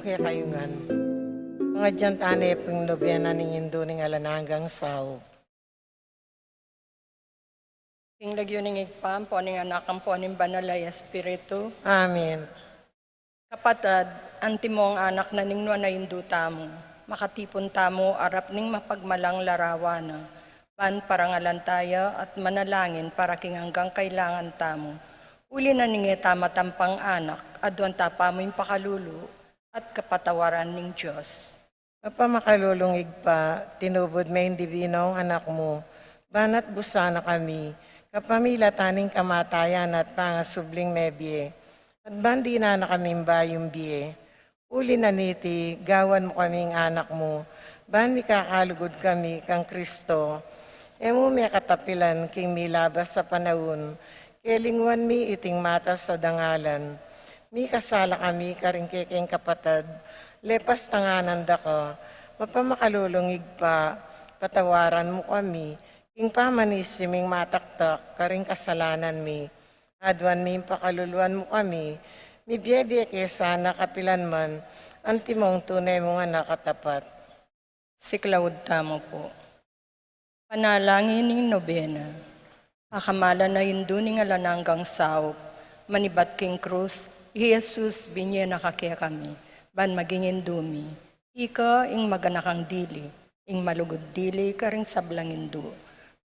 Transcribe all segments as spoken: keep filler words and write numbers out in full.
Kekayu ngan. Pangadyan tane pung nobena ning Indu ning Alang Anggang Saup. King lagyu ning Ibpa, ampon ning Anak, ampon ning Banal a Espiritu. Amen. Kapatad, antimong anak na ning nuan a Indu tamu, makatipun tamu arap ning mapagmalang larawan na, ban parangalan ta ya at manalangin para king anggang kailangan tamu. Uli na ning e ta matampang anak, aduan ta pa mu ing pakalulu at kapatawaran ning Dios. Mapamakalulung Ibpa, tinubud me ing Dibinong Anak mu, ban atbusan na kami, kapamilatan ning kamatayan at pangasubling mebie, at ban dinan na kaming bayung bie. Uli na niti, gawan mu kaming anak mu, ban mikakalugud kami kang Kristo. E mu mekatapilan king milabas a panaun, kelingwan mi iting matas a dangalan. Mikasala kami karing kekeng kapatad, lepas tanganan da ka, mapamakalulung Ibpa, patawaran mu kami, king pamanisi ming mataktak karing kasalanan mi. Aduan mi ing pakaluluan mu kami, mibie-bie ke sana kapilan man, antimong tune mung anak a tapat. Siklaud tamu pu. Panalangin ning nobena. Pakamalan a Indu ning Alang Anggang Saup, manibat king krus, i Jesus binye na ka kekami, ban maging Indu mi. Ika ing maganakang dili, ing malugud dili karing sablang Indu.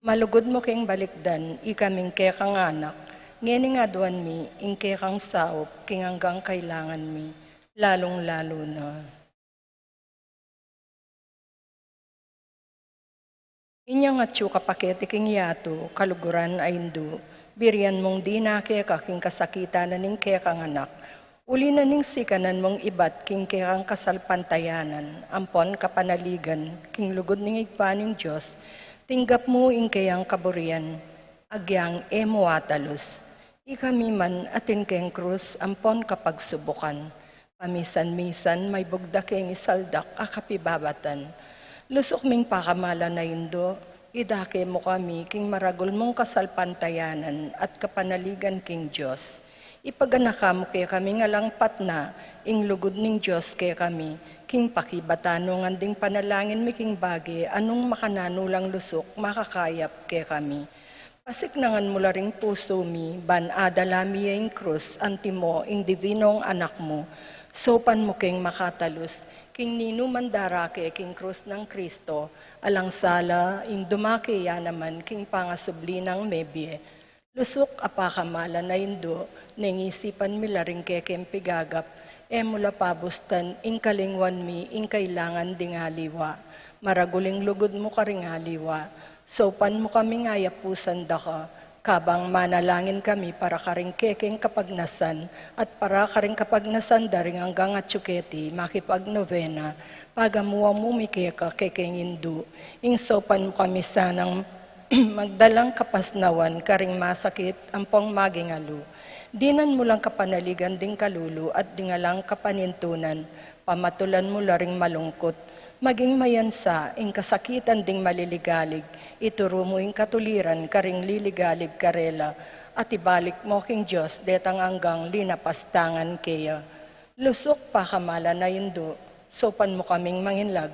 Malugud mu keng balikdan ikaming kekang anak, ngening aduan mi ing kekang saup king anggang kailangan mi, lalung-lalu na. Inyang atyu ka pa keti king yatu, kaluguran a Indu, birian mung dina keka king kasakitan na ning kekang anak, uli na ning sikanan mung ibat king kekang kasalpantayanan ampon kapanaligan king lugud ning Ibpa ning Dios, tinggap mu ing keyang kaburian, agyang e mu atalus. Ikami man atin keng krus ampon kapagsubukan, pamisan-misan maybugda keng isaldak a kapibabatan. Lusuk ming pakamalan a Indu, idake mu kami king maragul mung kasalpantayanan at kapanaligan king Dios. Ipaganaka mu kekami ngan alang patna ing lugud ning Dios kekami, king pakibatan nung anding panalangin mi king bage a nung makananu lang lusuk makakayap kekami. Pasiknangan mu la ring pusu mi, ban adala mi ya ing krus, antimo ing divinong anak mu. Saupan mu keng makatalus, king ninuman darake king krus nang Kristo, alang sala ing dumake ya naman king pangasubli nang mebie. Lusuk a pakamalan a Indu, neng isipan mi la ring kekeng pigagap, e mu la pabustan ing kalingwan mi ing kailangan ding aliwa. Maragul ing lugud mu karing aliwa. Saupan mu kaming ayapusan da ka, kabang manalangin kami para karing kekeng kapagnasan, at para karing kapagnasan da ring anggang atyu keti makipagnovena, pagamuan mu mi keka kekeng Indu, ing saupan mu kami sanang magdalang kapasnawan karing masakit ampong magingalu. Dinan mu lang kapanaligan ding kalulu at ding alang kapanintunan, pamatulan mu la ring malungkut. Maging mayansa ing kasakitan ding maliligalig, ituru mu ing katuliran karing liligalig karela, at ibalik mu king Dios detang anggang linapastangan keya. Lusuk pakamalan a Indu, saupan mu kaming manginlag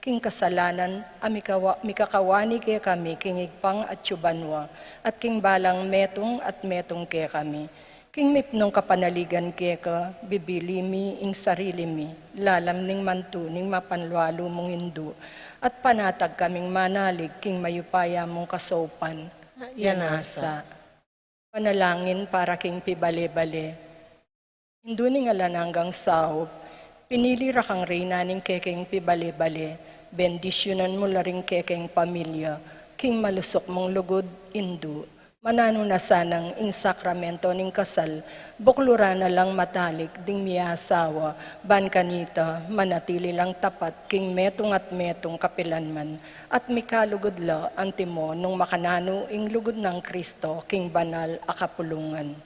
king kasalanan a mikawa-, mikakawani kekami king Ibpang atyu banua, at king balang metung at metung kekami. King mipnung kapanaligan keka, bibili mi ing sarili mi, lalam ning mantu ning mapanlualu mung Indu, at panatag kaming manalig king mayupaya mung kasaupan. Yan asa. Panalangin para king pibale-bale. Indu ning alang anggang saup, pinili ra kang reyna ning kekeng pibale-bale, bendisyunan mu la ring kekeng pamilya king malusuk mung lugud, Indu. Mananu na sanang ing sakramento ning kasal, bukluran na lang matalik ding miasawa, ban kanita manatili lang tapat king metung at metung kapilanman, at mikalugud la antimo nung makananu ing lugud nang Kristo king banal a kapulungan.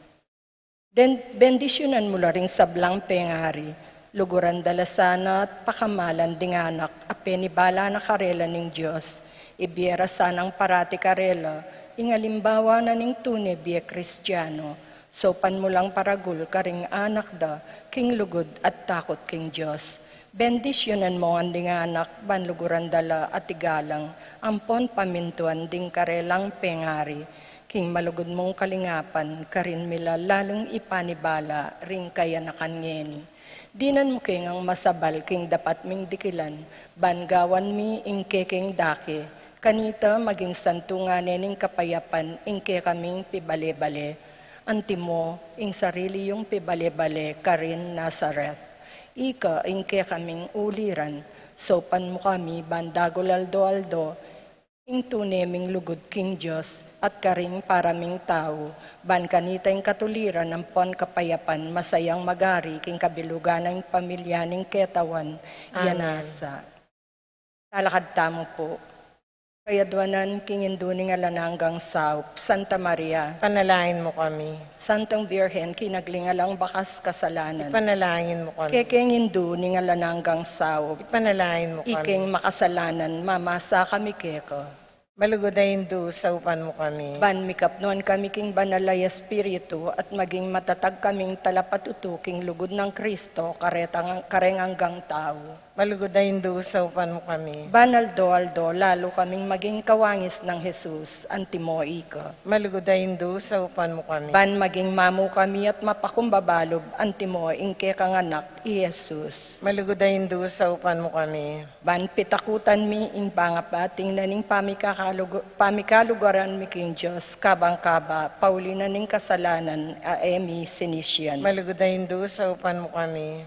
Den, bendisyunan mu la ring sablang pengari, luguran da la sana at pakamalan ding anak a penibala na karela ning Dios. Ibie ra sanang parati karela ing alimbawa na ning tune bie Kristiano. Saupan mu lang paragul karing anak da king lugud at takut king Dios. Bendisyunan mu ngan ding anak, ban luguran da la at igalang, ampon pamintuan ding karelang pengari, king malugud mung kalingapan, karin mi la lalung ipanibala ring kayanakan ngeni. Dinan mu ke ngang masabal king dapat ming dikilan, ban gawan mi ing kekeng dake, kanita maging santungan ne ning kapayapan ing kekaming pibale-bale. Antimo ing sarili yung pibale-bale karin Nazareth. Ika ing kekaming uliran, saupan mu kami ban dagul aldo-aldo, ing tune ming lugud king Dios, at karing para ming tau, ban kanita ing katuliran ampon kapayapan masayang magari king kabilugan ning pamilya ning ketawan. Amen. Iyanasa. Talakad tamu pu. Kayaduanan king Indu ning alang anggang saup, Santa Maria. Ipanalangin mu kami. Santang Birhen, kinagling alang bakas kasalanan. Ipanalangin mu kami. Kekeng Indu ning alang anggang saup. Ipanalangin mu kami. Ikeng makasalanan, mamasa kami keka. Malugud a Indu, saupan mu kami. Ban mikapnuan kami king Banal a Espiritu, at maging matatag kaming talapatutu king lugud nang Kristo, karetang, kareng anggang tau. Malugud a Indu, saupan mu kami. Ban aldo-aldo, lalu kaming maging kawangis nang Jesus, antimo ika. Malugud a Indu, saupan mu kami. Ban maging mamu kami at mapakumbaba lub, antimo ing kekang anak, i Jesus. Malugud a Indu, saupan mu kami. Ban pitakutan mi ing pangapating na ning pamikakalugu-, pamikalugaran mi king Dios, kabang-kaba, pauli na ning kasalanan, a e mi sinisian. Malugud a Indu, saupan mu kami.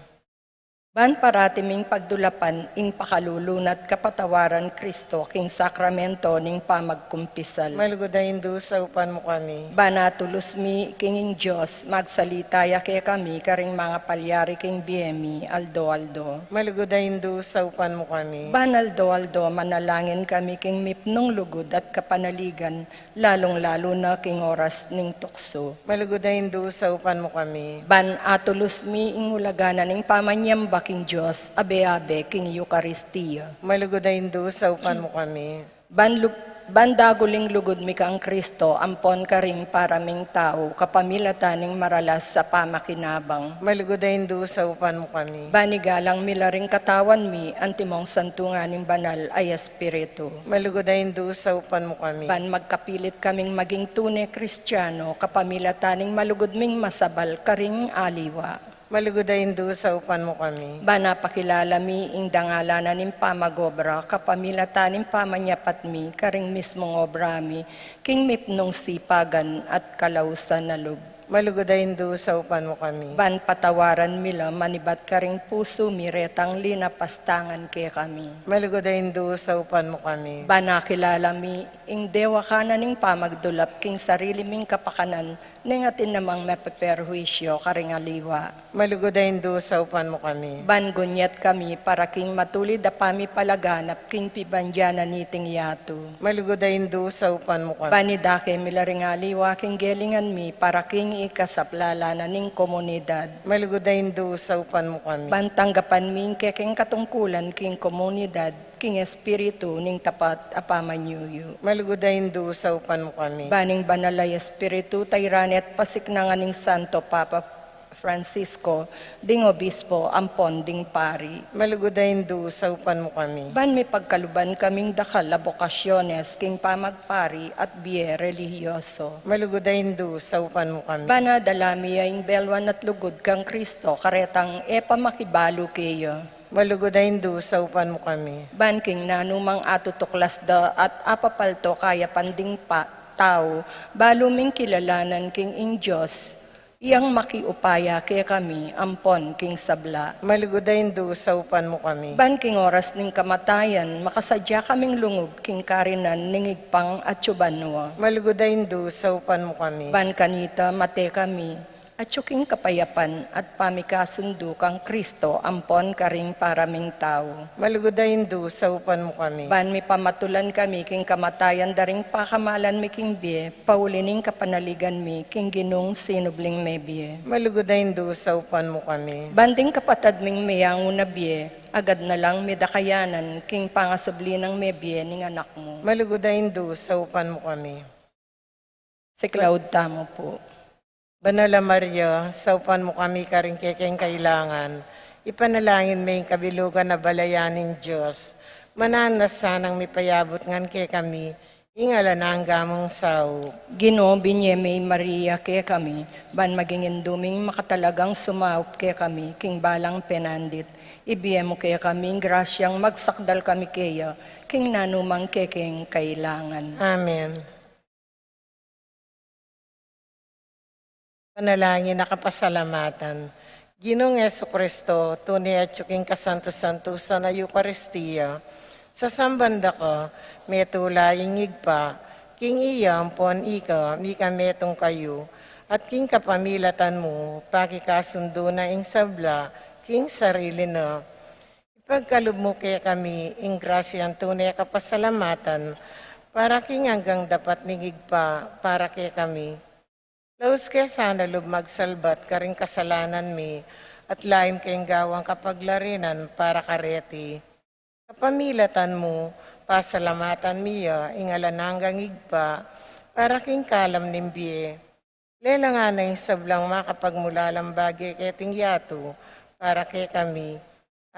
Ban parati ming pagdulapan ing pakalulu na't kapatawaran Kristo king sakramento ning pamagkumpisal. Malugud a Indu, saupan mu kami. Ban atulus mi king ing Dios, magsalita ya kekami karing mangapalyari king bie mi aldo-aldo. Malugud a Indu, saupan mu kami. Ban aldo-aldo manalangin kami king mipnung lugud at kapanaligan, lalung-lalu na king oras ning tuksu. Malugud a Indu, saupan mu kami. Ban atulus mi ing ulaga na ning pamanyamba king Dios, abe-abe king Eukaristia. Malugud a Indu, saupan mu kami. Ban lu-, ban dagul ing lugud mi kang Kristo, ampon karing para ming tau, kapamilatan ning maralas a pamakinabang. Malugud a Indu, saupan mu kami. Ban igalang mi la ring katawan mi, antimong santungan ning Banal a Espiritu. Malugud a Indu, saupan mu kami. Ban magkapilit kaming maging tune Kristiano, kapamilatan ning malugud ming masabal karing aliwa. Malugud a Indu, saupan mu kami. Ban apakilala mi ing dangalan na ning pamagobra, kapamilatan ning pamanyapat mi karing mismung obra mi, king mipnung sipagan at kalausan a lub. Malugud a Indu, saupan mu kami. Ban patawaran mi la manibat karing pusu mi retang linapastangan kekami. Malugud a Indu, saupan mu kami. Ban akilala mi ing dewakan na ning pamagdulap king sarili ming kapakanan, neng atin namang mapeperhuisyo karing aliwa. Malugud a Indu, saupan mu kami. Ban gunyat kami para king matulid a pamipalaganap king pibandian na niting yatu. Malugud a Indu, saupan mu kami. Ban idake mi la ring aliwa king gelingan mi para king ikasaplalan na ning komunidad. Malugud a Indu, saupan mu kami. Ban tanggapan mi ing kekeng katungkulan king komunidad, king espiritu ning tapat a pamanyuyu. Malugud a Indu, saupan mu kami. Ban ing Banal a Espiritu, tayran at pasiknangan ning Santo Papa Francisco, ding obispo, ampon ding pari. Malugud a Indu, saupan mu kami. Ban mipagkaluban kaming dakal a bokasyones king pamagpari at bie relihiyoso. Malugud a Indu, saupan mu kami. Ban adala mi ya ing belwan at lugud kang Kristo, karetang e pa makibalu keya. Malugud a Indu, saupan mu kami. Ban king nanumang atutuklas da at apapalto kayapan ding pa-, tau, balu ming kilalanan king ing Dios, yang makiupaya kekami, ampon king sabla. Malugud a Indu, saupan mu kami. Ban king oras ning kamatayan, makasadya kaming lungub king karinan ning Ibpang atyu banua. Malugud a Indu, saupan mu kami. Ban kanita mate kami, atyu king kapayapan at pamikasundu kang Kristo ampon karing para ming tau. Malugud a Indu, saupan mu kami. Ban mipamatulan kami king kamatayan da ring pakamalan mi king bie, pauli ning kapanaligan mi king Ginung sinubling mebie. Malugud a Indu, saupan mu kami. Ban ding kapatad ming meyangu na bie, agad na lang midakayanan king pangasubli nang mebie ning Anak mu. Malugud a Indu, saupan mu kami. Siklaud tamu pu. Banal a Maria, saupan mu kami karing kekeng kailangan, Ipanalangin me ing kabilugan a balayan ning Dios. Mananu na sanang mipayabut ngan kekami ing alang angga mung saup. Ginu, binye me i Maria kekami, ban maging indu ming makatalagang sumaup kekami king balang penandit. Ibie mu kekami ing grasyang magsakdal kami keya king nanumang kekeng kailangan. Amen. Panalangin a kapasalamatan. Ginung Jesucristo, tune atyu king kasantu-santusan a Eukaristia, sasamban da ka, metula ing Ibpa, king iya ampon ika, mika metung kayu, at king kapamilatan mu, pakikasundu na ing sabla king sarili na. Ipagkalub mu kekami ing grasyang tune kapasalamatan, para king anggang dapat ning Ibpa para kekami. Laus ke sana lub magsalbat karing kasalanan mi, at laim keng gawang kapaglarinan para kareti. Kapamilatan mu, pasalamatan mi ya ing alang anggang Ibpa, para king kalam ning bie. Lelangan na ing sablang makapagmulalang bage keting yatu, para kekami.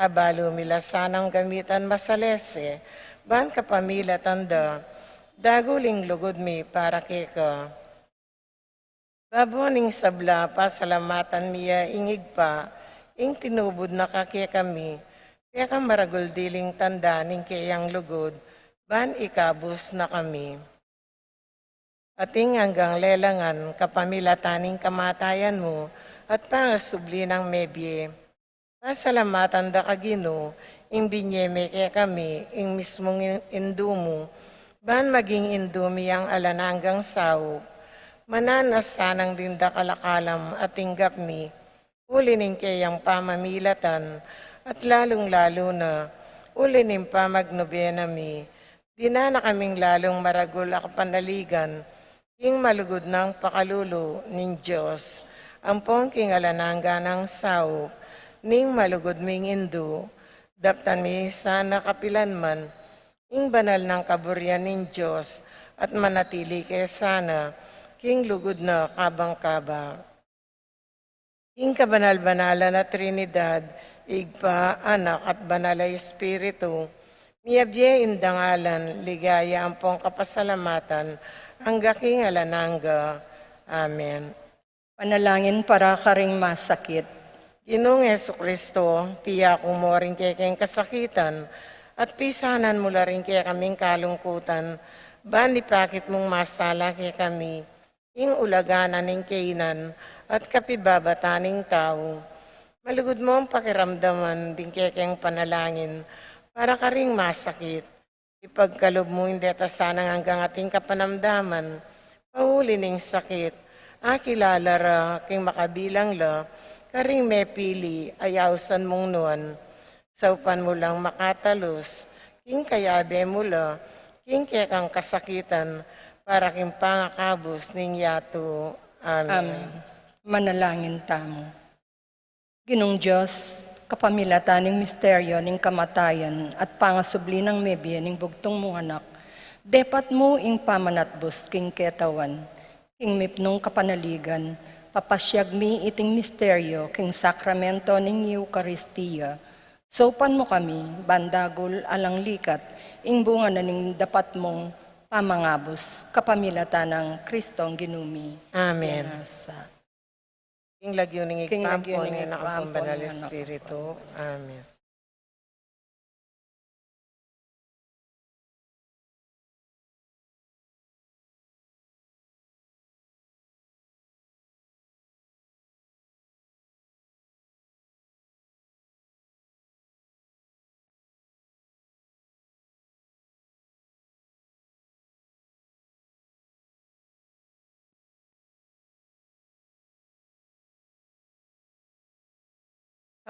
Abalu mi la sanang gamitan masalese, ban kapamilatan da, dagul ing lugud mi para keka. Babo ning sabla, pasalamatan mi ya ing Ibpa, ing tinubud na ka kekami, keka maragul diling tanda ning keyang lugud, ban ikabus na kami. Ating anggang lelangan, kapamilatan ning kamatayan mu, at pangasubli nang mebie. Pasalamatan da ka Ginu, ing binye me kekami, ing mismung in-, indu mu, ban maging indu mi yang alang anggang saup. Mananu na sanang ding dakal a kalam a tinggap mi, uli ning keyang pamamilatan, at lalung-lalu na, uli ning pamagnobena mi, dinan na kaming lalung maragul a kapanaligan, king malugud nang pakalulu ning Dios, ampon king alang angga nang saup ning malugud ming indu, daptan mi sana kapilan man, ing banal nang kaburian ning Dios, at manatili ke sana, king lugud na kabang kaba. Ing kabanal-banalan a Trinidad, Ibpa, Anak, at Banal a Espiritu, miyabie ing dangalan, ligaya ampong kapasalamatan, angga king alang angga. Amen. Panalangin para karing masakit. Ginung Jesucristo, piyaku mu ring kekeng kasakitan, at pisanan mu la ring kekaming kalungkutan, ban ipakit mung masala kekami ing ulaga na ning kainan at kapibabatan ning tau. Malugud mung pakiramdaman ding kekeng panalangin para karing masakit. Ipagkalub mu ing deta sanang anggang ating kapanamdaman, pauli ning sakit, akilala ra king makabilang la karing mepili a yausan mung nuan. Saupan mu lang makatalus king kayabe mu la king kekang kasakitan, para king pangakabus ning yatu. Amen. Amen. Manalangin tamu. Ginung Dios, kapamilatan ning misteryo ning kamatayan at pangasubli nang mebie ning bugtung mung Anak, depat mu ing pamanatbus king ketawan, king mipnung kapanaligan, papasyag mi iting misteryo king sakramento ning Eukaristia. Saupan mu kami, ban dagul alang likat, ing bunga na ning dapat mung pamangabus, kapamilatan nang Kristong Ginu mi. Amen. King lagyu ning Ibpa, ning Anak, ampon Banal a Espiritu. Amen.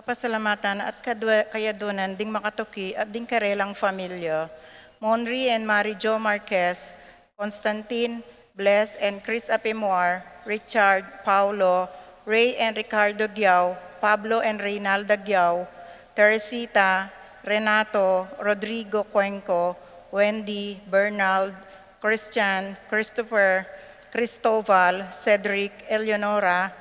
Kapasalamatan at kadwa-, kayadunan ding makatuki at ding karelang familia, Monri and Mari Jo Marquez, Constantine, Bless and Chris Apimor, Richard, Paulo, Ray and Ricardo Giao, Pablo and Reynalda Giao, Teresita, Renato, Rodrigo Cuenco, Wendy, Bernald, Christian, Christopher, Cristobal, Cedric, Eleonora,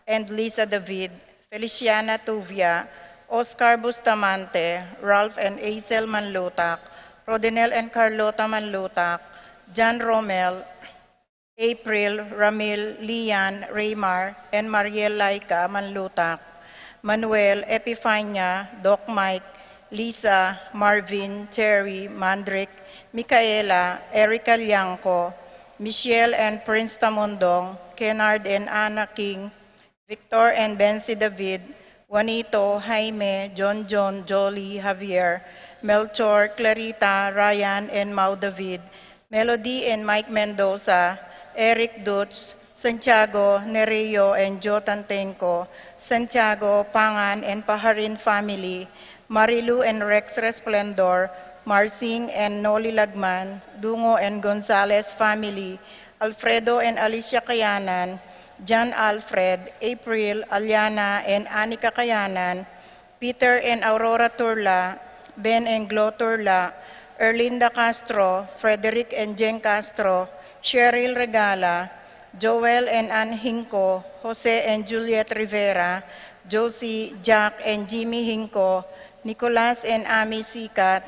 and Lisa David, Feliciana Tuvia, Oscar Bustamante, Ralph and Hazel Manlutak, Rodinel and Carlota Manlutak, John Romel, April, Ramil, Lian, Raymar, and Mariel Laika Manlutak, Manuel, Epifania, Doc Mike, Lisa, Marvin, Cherry, Mandrick, Micaela, Erica Liangco, Michelle and Prince Tamundong, Kennard and Anna King, Victor and Bensi David, Juanito, Jaime, John John, Jolie, Javier, Melchor, Clarita, Ryan, and Mau David, Melody and Mike Mendoza, Eric Dutz, Santiago, Nereo, and Joe Tantenco, Santiago, Pangan, and Paharin family, Marilu and Rex Resplendor, Marsing and Noli Lagman, Dungo and Gonzalez family, Alfredo and Alicia Kayanan, John Alfred, April, Aliana, and Anika Kayanan, Peter and Aurora Turla, Ben and Glo Turla, Erlinda Castro, Frederick and Jen Castro, Cheryl Regala, Joel and Ann Hinco, Jose and Juliet Rivera, Josie, Jack and Jimmy Hinco, Nicolas and Amy Sikat,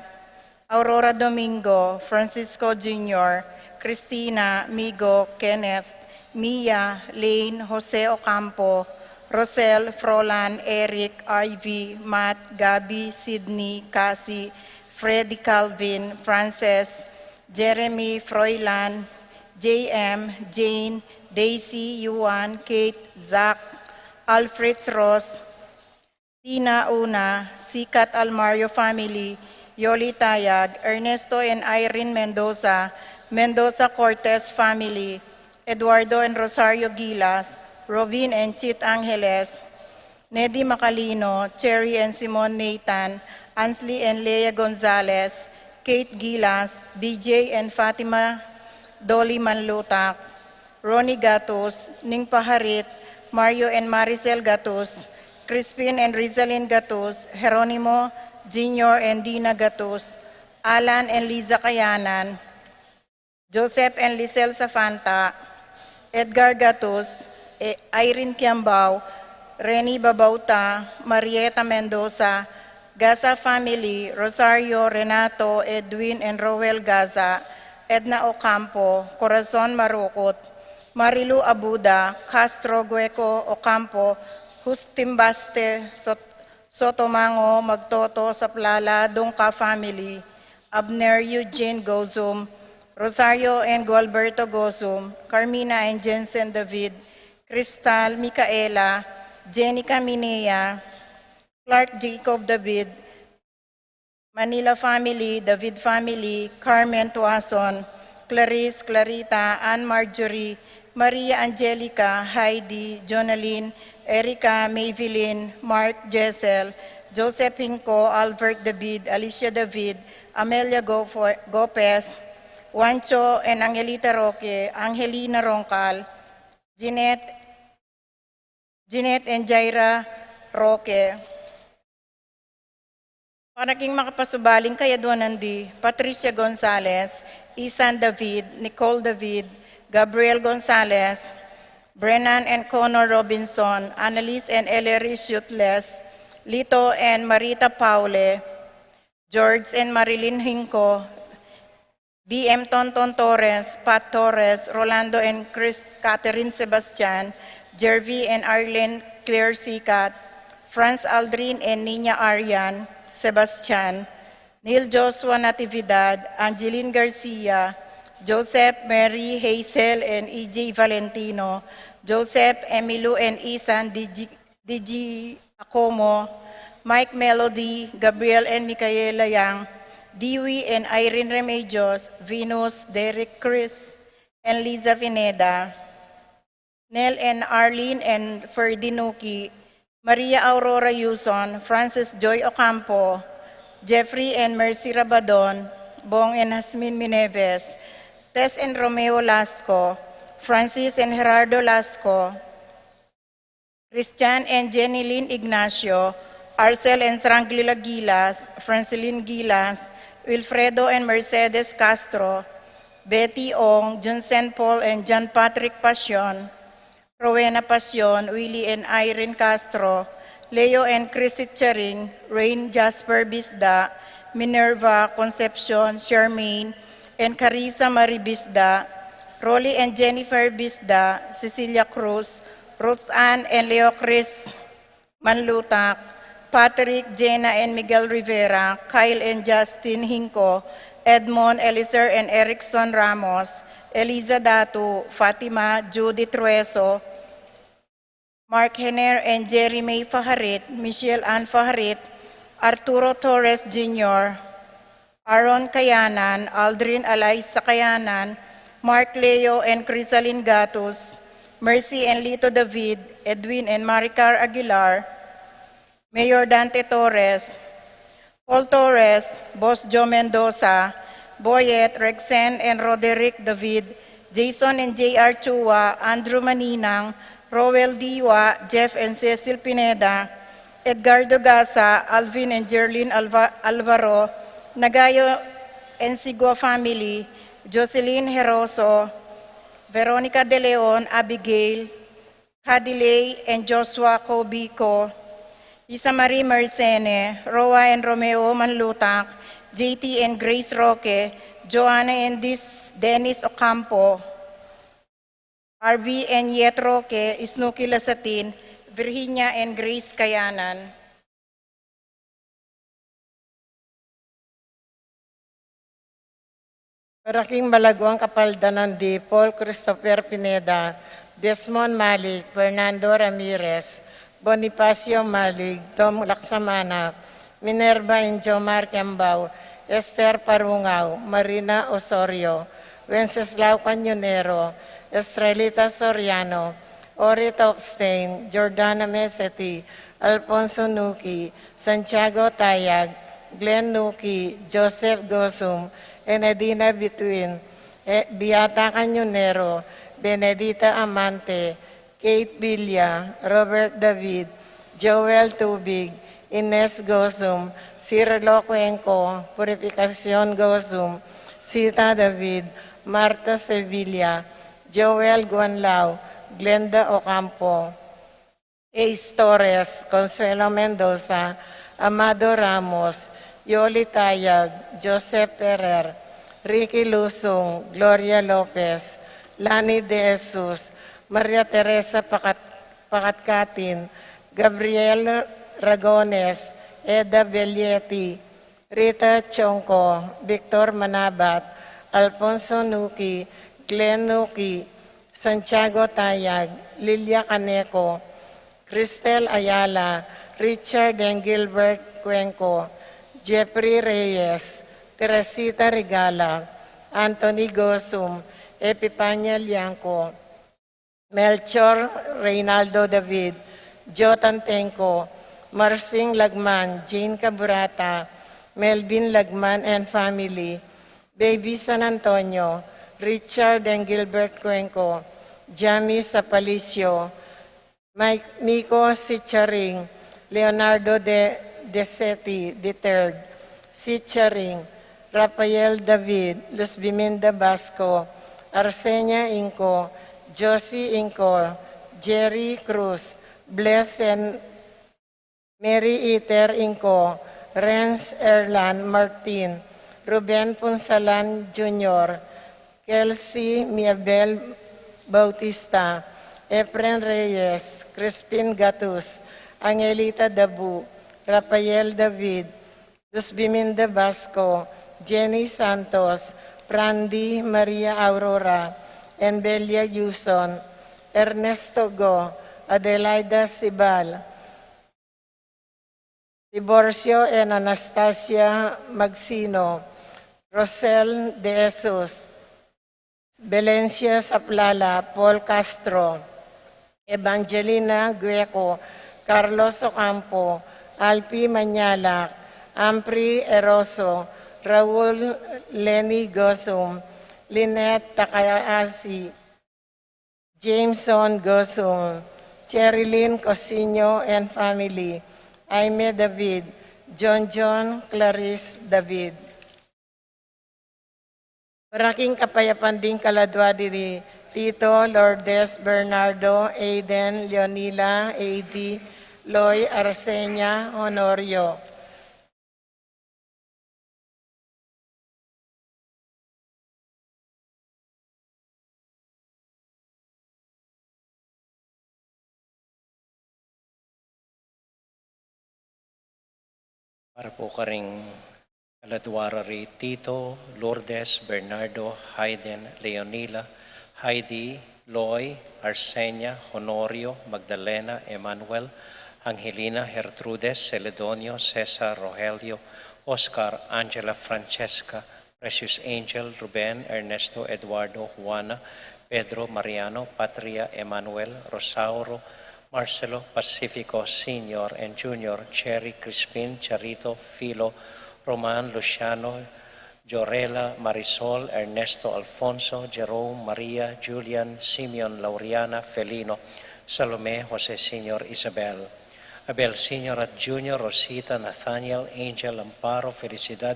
Aurora Domingo, Francisco Junior, Christina, Migo, Kenneth, Mia, Lane, Jose Ocampo, Rosel, Frolan, Eric, Ivy, Matt, Gabby, Sydney, Cassie, Freddy, Calvin, Frances, Jeremy, Froilan, J M, Jane, Daisy, Yuan, Kate, Zach, Alfred, Ross, Tina, Una, Sikat, Almario family, Yoli Tayag, Ernesto and Irene Mendoza, Mendoza Cortez family, Eduardo and Rosario Gilas, Robin and Chit Angeles, Nedi Macalino, Cherry and Simon Nathan, Ansley and Lea Gonzalez, Kate Gilas, B J and Fatima Dolly Manlutak, Ronnie Gatus, Ning Paharit, Mario and Maricel Gatus, Crispin and Rizalin Gatus, Jeronimo Junior and Dina Gatus, Alan and Liza Kayanan, Joseph and Lisel Safanta, Edgar Gatus, E-, Irene Kiambao, Reni Babauta, Marieta Mendoza, Gaza family, Rosario, Renato, Edwin, and Roel Gaza, Edna Ocampo, Corazon Marukut, Marilu Abuda, Castro, Gueco, Ocampo, Justin Baste, Sot-, Sotomango, Magtoto, Saplala, Dungca family, Abner, Eugene Gozum, Rosario and Gualberto Gozum, Carmina and Jensen David, Cristal, Micaela, Jenica Minea, Clark Jacob David, Manila family, David family, Carmen Tuason, Clarice, Clarita, Ann Marjorie, Maria Angelica, Heidi, Jonalyn, Erica, Maybelline, Mark, Jessel, Joseph Hinco, Albert David, Alicia David, Amelia Gofo-, Gopez, Juancho and Angelita Roque, Angelina Roncal, Jeanette, Jeanette and Jaira Roque. Para king makapasubaling kayadwanan di, Patricia Gonzalez, Isan David, Nicole David, Gabriel Gonzalez, Brennan and Connor Robinson, Annalise and Ellery Shutles, Lito and Marita Paule, George and Marilyn Hinco, B M Tonton Torres, Pat Torres, Rolando and Chris, Catherine Sebastian, Jervy and Arlene Claire Sikat, Franz Aldrin and Nina Arian Sebastian, Neil Joshua Natividad, Angeline Garcia, Joseph, Mary, Hazel, and E J Valentino, Joseph, Emilu, and Isan, D G, D G Acomo, Mike Melody, Gabriel and Micaela Yang, Dewey and Irene Remedios, Venus, Derek Chris, and Liza Pineda, Nel and Arlene and Ferdy Nuki, Maria Aurora Yuson, Francis Joy Ocampo, Jeffrey and Mercy Rabadon, Bong and Hasmin Mineves, Tess and Romeo Lasco, Francis and Gerardo Lasco, Christian and Jenny Lynn Ignacio, Arcel and Stranglia Gilas, Francelin Gilas, Wilfredo and Mercedes Castro, Betty Ong, Junsen Paul and John Patrick Pasion, Rowena Pasion, Willie and Irene Castro, Leo and Chrissy Charing, Rain Jasper Bisda, Minerva Concepcion, Charmaine and Carissa Marie Bisda, Rolly and Jennifer Bisda, Cecilia Cruz, Ruth Ann and Leo Chris Manlutak, Patrick, Jenna and Miguel Rivera, Kyle and Justin Hinco, Edmond, Elizer and Erickson Ramos, Eliza Datu, Fatima, Judy Trueso, Mark Henner and Jerry May Faharit, Michelle Ann Faharit, Arturo Torres Junior, Aaron Kayanan, Aldrin Alaysa Kayanan, Mark Leo and Crisalin Gatus, Mercy and Lito David, Edwin and Maricar Aguilar, Mayor Dante Torres, Paul Torres, Boss Joe Mendoza, Boyet, Rexen and Roderick David, Jason and J R Chua, Andrew Maninang, Roel Diwa, Jeff and Cecil Pineda, Edgardo Gasa, Alvin and Jerlyn Alva- Alvaro, Nagayo and Sigua family, Jocelyn Heroso, Veronica De Leon, Abigail, Kadilay and Joshua Cobico, Isa Marie Mercene, Roa and Romeo Manlutak, J T and Grace Roque, Joanna and Dis- Dennis Ocampo, R B and Yet Roque, Isnuki Lasatin, Virginia and Grace Kayanan. Para king malaguang kapaldanan di Paul Christopher Pineda, Desmond Malik, Fernando Ramirez, Bonifacio Malik, Tom Laksamana, Minerva and Jomar Kembao, Esther Parungao, Marina Osorio, Wenceslao Cañonero, Estrelita Soriano, Ori Topstein, Jordana Meseti, Alfonso Nuki, Santiago Tayag, Glenn Nuki, Joseph Gosum, Enedina Bituin, E- Beata Cañonero, Benedita Amante, Kate Villa, Robert David, Joel Tubig, Ines Gosum, Cirilo Cuenco, Purificacion Gosum, Sita David, Marta Sevilla, Joel Guanlao, Glenda Ocampo, Ace Torres, Consuelo Mendoza, Amado Ramos, Yoli Tayag, Joseph Ferrer, Ricky Lusung, Gloria Lopez, Lani De Jesus, Maria Teresa Pakat- Pakatkatin, Gabriel Ragones, Eda Bellieti, Rita Chonco, Victor Manabat, Alfonso Nuki, Glenn Nuki, Santiago Tayag, Lilia Caneco, Cristel Ayala, Richard and Gilbert Cuenco, Jeffrey Reyes, Teresita Regala, Anthony Gosum, Epipania Liangco, Melchor Reynaldo David, Jotan Tengco, Marsing Lagman, Jane Caburata, Melvin Lagman and family, Baby San Antonio, Richard and Gilbert Cuenco, Jamie Sapalicio, Mike, Miko Sicharing, Leonardo De, Desetti the third, Sicharing, Rafael David, Luzbiminda Basco, Arsenia Inco, Josie Inco, Jerry Cruz, Bless and Mary Iter Inco, Renz Erlan Martin, Ruben Punsalan Junior, Kelsey Miabel Bautista, Efren Reyes, Crispin Gatus, Angelita Dabu, Rafael David, Luzbiminda Basco, Jenny Santos, Prandi Maria Aurora, Enbelia Yuson, Ernesto Go, Adelaida Sibal, Tiburcio and Anastasia Magsino, Rosel De Jesus, Belencia Saplala, Paul Castro, Evangelina Gueco, Carlos Ocampo, Alpi Mañalac, Ampri Eroso, Raul Lenny Gosum, Lynette Takayashi, Jameson Gosum, Cherilyn Cosino and family, Aime David, John John Clarice David. Para king kapayapan ding kaladua di Tito, Lourdes, Bernardo, Aiden, Leonila, A D, Loy Arsenia Honorio. Para pu karing kaladua ra ri Tito, Lourdes, Bernardo, Hayden, Leonila, Heidi, Loy, Arsenia, Honorio, Magdalena, Emmanuel, Angelina, Gertrudes, Celedonio, Cesar, Rogelio, Oscar, Angela, Francesca, Precious Angel, Ruben, Ernesto, Eduardo, Juana, Pedro, Mariano, Patria, Emmanuel, Rosauro, Marcelo, Pacifico, Senior and Junior, Cherry, Crispin, Charito, Filo, Roman, Luciano, Jorela, Marisol, Ernesto, Alfonso, Jerome, Maria, Julian, Simeon, Lauriana, Felino, Salome, Jose Senior, Isabel, Abel Senior at Junior, Rosita, Nathaniel, Angel, Amparo, Felicidad,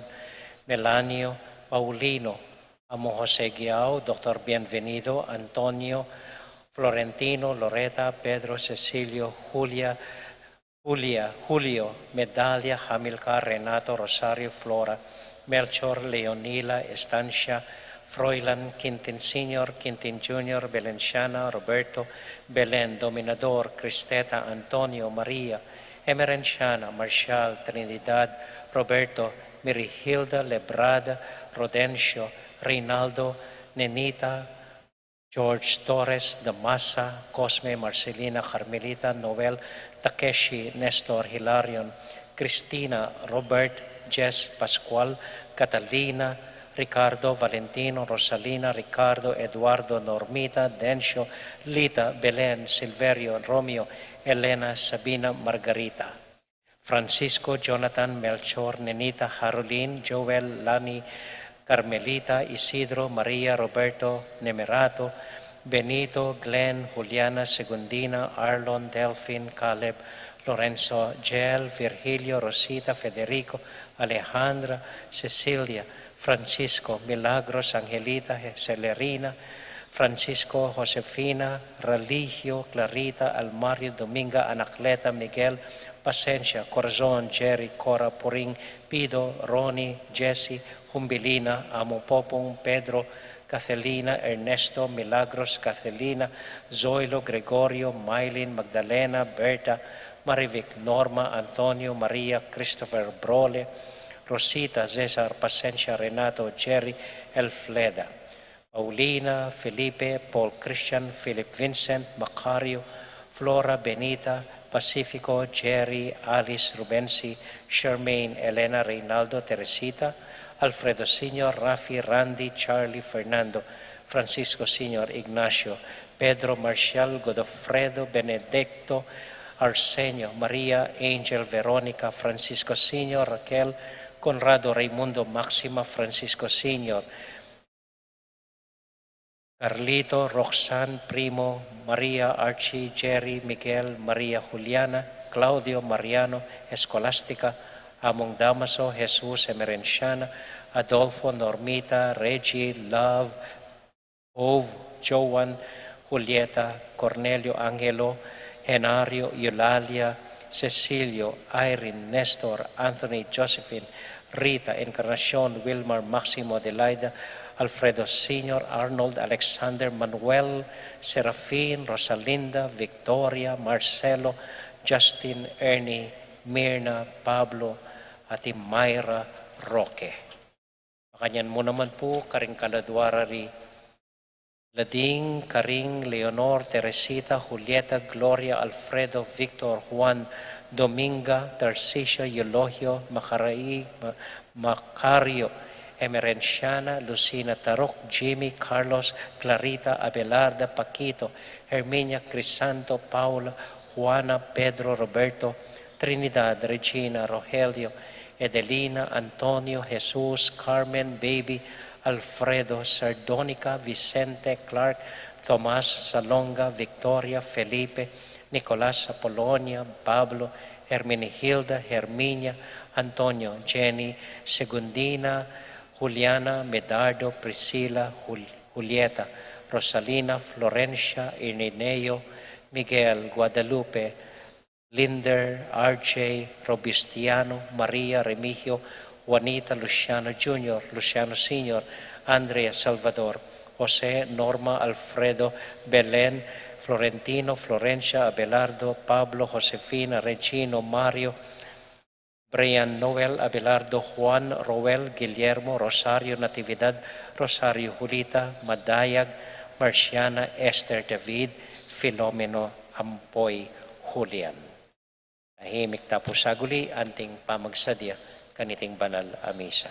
Melanio, Paulino, Amo Jose Guiao, Doctor Bienvenido, Antonio, Florentino, Loreta, Pedro, Cecilio, Julia, Julia, Julio, Medalia, Hamilcar, Renato, Rosario, Flora, Melchor, Leonila, Estancia, Froilan, Quintin Senior, Quintin Junior, Belenciana, Roberto, Belen, Dominador, Cristeta, Antonio, Maria, Emerenciana, Marcial, Trinidad, Roberto, Mirihilda, Lebrada, Rodencio, Reynaldo, Nenita, George, Torres, Damasa, Cosme, Marcelina, Carmelita, Noel, Takeshi, Nestor, Hilarion, Cristina, Robert, Jess, Pascual, Catalina, Ricardo, Valentino, Rosalina, Ricardo, Eduardo, Normita, Dencio, Lita, Belen, Silverio, Romeo, Elena, Sabina, Margarita. Francisco, Jonathan, Melchor, Nenita, Harolin, Joel, Lani, Carmelita, Isidro, Maria, Roberto, Nemerato, Benito, Glenn, Juliana, Segundina, Arlon, Delfin, Caleb, Lorenzo, Jel, Virgilio, Rosita, Federico, Alejandra, Cecilia, Francisco, Milagros, Angelita, Celerina, Francisco, Josefina, Religio, Clarita, Almario, Dominga, Anacleta, Miguel, Pasensia, Corazon, Jerry, Cora, Puring, Pido, Roni, Jesse, Humbilina, Amo Popong, Pedro, Cacelina, Ernesto, Milagros, Cacelina, Zoilo, Gregorio, Mailin, Magdalena, Berta, Marivic, Norma, Antonio, Maria, Christopher, Brole, Rosita, Cesar, Pasensia, Renato, Jerry, Elfleda, Paulina, Felipe, Paul Christian, Philip Vincent, Macario, Flora, Benita, Pacifico, Jerry, Alice, Rubensi, Charmaine, Elena, Reynaldo, Teresita, Alfredo Senior, Rafi, Randy, Charlie, Fernando, Francisco Senior, Ignacio, Pedro, Marcial, Godofredo, Benedicto, Arsenio, Maria, Angel, Veronica, Francisco Senior, Raquel, Conrado, Raimundo, Maxima, Francisco Senior, Carlito, Roxanne, Primo, Maria, Archie, Jerry, Miguel, Maria, Juliana, Claudio, Mariano, Escolastica, Among Damaso, Jesus, Emerenciana, Adolfo, Normita, Reggie, Love, Ove, Joan, Julieta, Cornelio, Angelo, Henario, Eulalia, Cecilio, Irene, Nestor, Anthony, Josephine, Rita, Encarnacion, Wilmar, Maximo, Adelaida, Alfredo Senior, Arnold, Alexander, Manuel, Serafin, Rosalinda, Victoria, Marcelo, Justin, Ernie, Mirna, Pablo, at i Myra Roque. Makanyan mu naman pu karing kaladua ra ri Lading, Karing, Leonor, Teresita, Julieta, Gloria, Alfredo, Victor, Juan, Dominga, Tarcisio, Eulogio, Macarai-, Ma-, Macario, Emerenciana, Lucina, Tarok, Jimmy, Carlos, Clarita, Abelarda, Paquito, Herminia, Crisanto, Paula, Juana, Pedro, Roberto, Trinidad, Regina, Rogelio, Edelina, Antonio, Jesus, Carmen, Baby, Alfredo, Sardonica, Vicente, Clark, Tomas, Salonga, Victoria, Felipe, Nicolas, Apolonia, Pablo, Herminihilda, Herminia, Antonio, Jenny, Segundina, Juliana, Medardo, Priscila, Jul-, Julieta, Rosalina, Florencia, Irineo, Miguel, Guadalupe, Linder, R J, Robustiano, Maria, Remigio, Juanita, Luciano Junior, Luciano Senior, Andrea, Salvador, Jose, Norma, Alfredo, Belen, Florentino, Florencia, Abelardo, Pablo, Josefina, Regino, Mario, Brian, Noel, Abelardo, Juan, Roel, Guillermo, Rosario, Natividad, Rosario, Julita, Madayag, Marciana, Esther, David, Filomeno, ampo i Julian. Tahimik ta pu saguli anting pamagsadya kaniting banal a misa.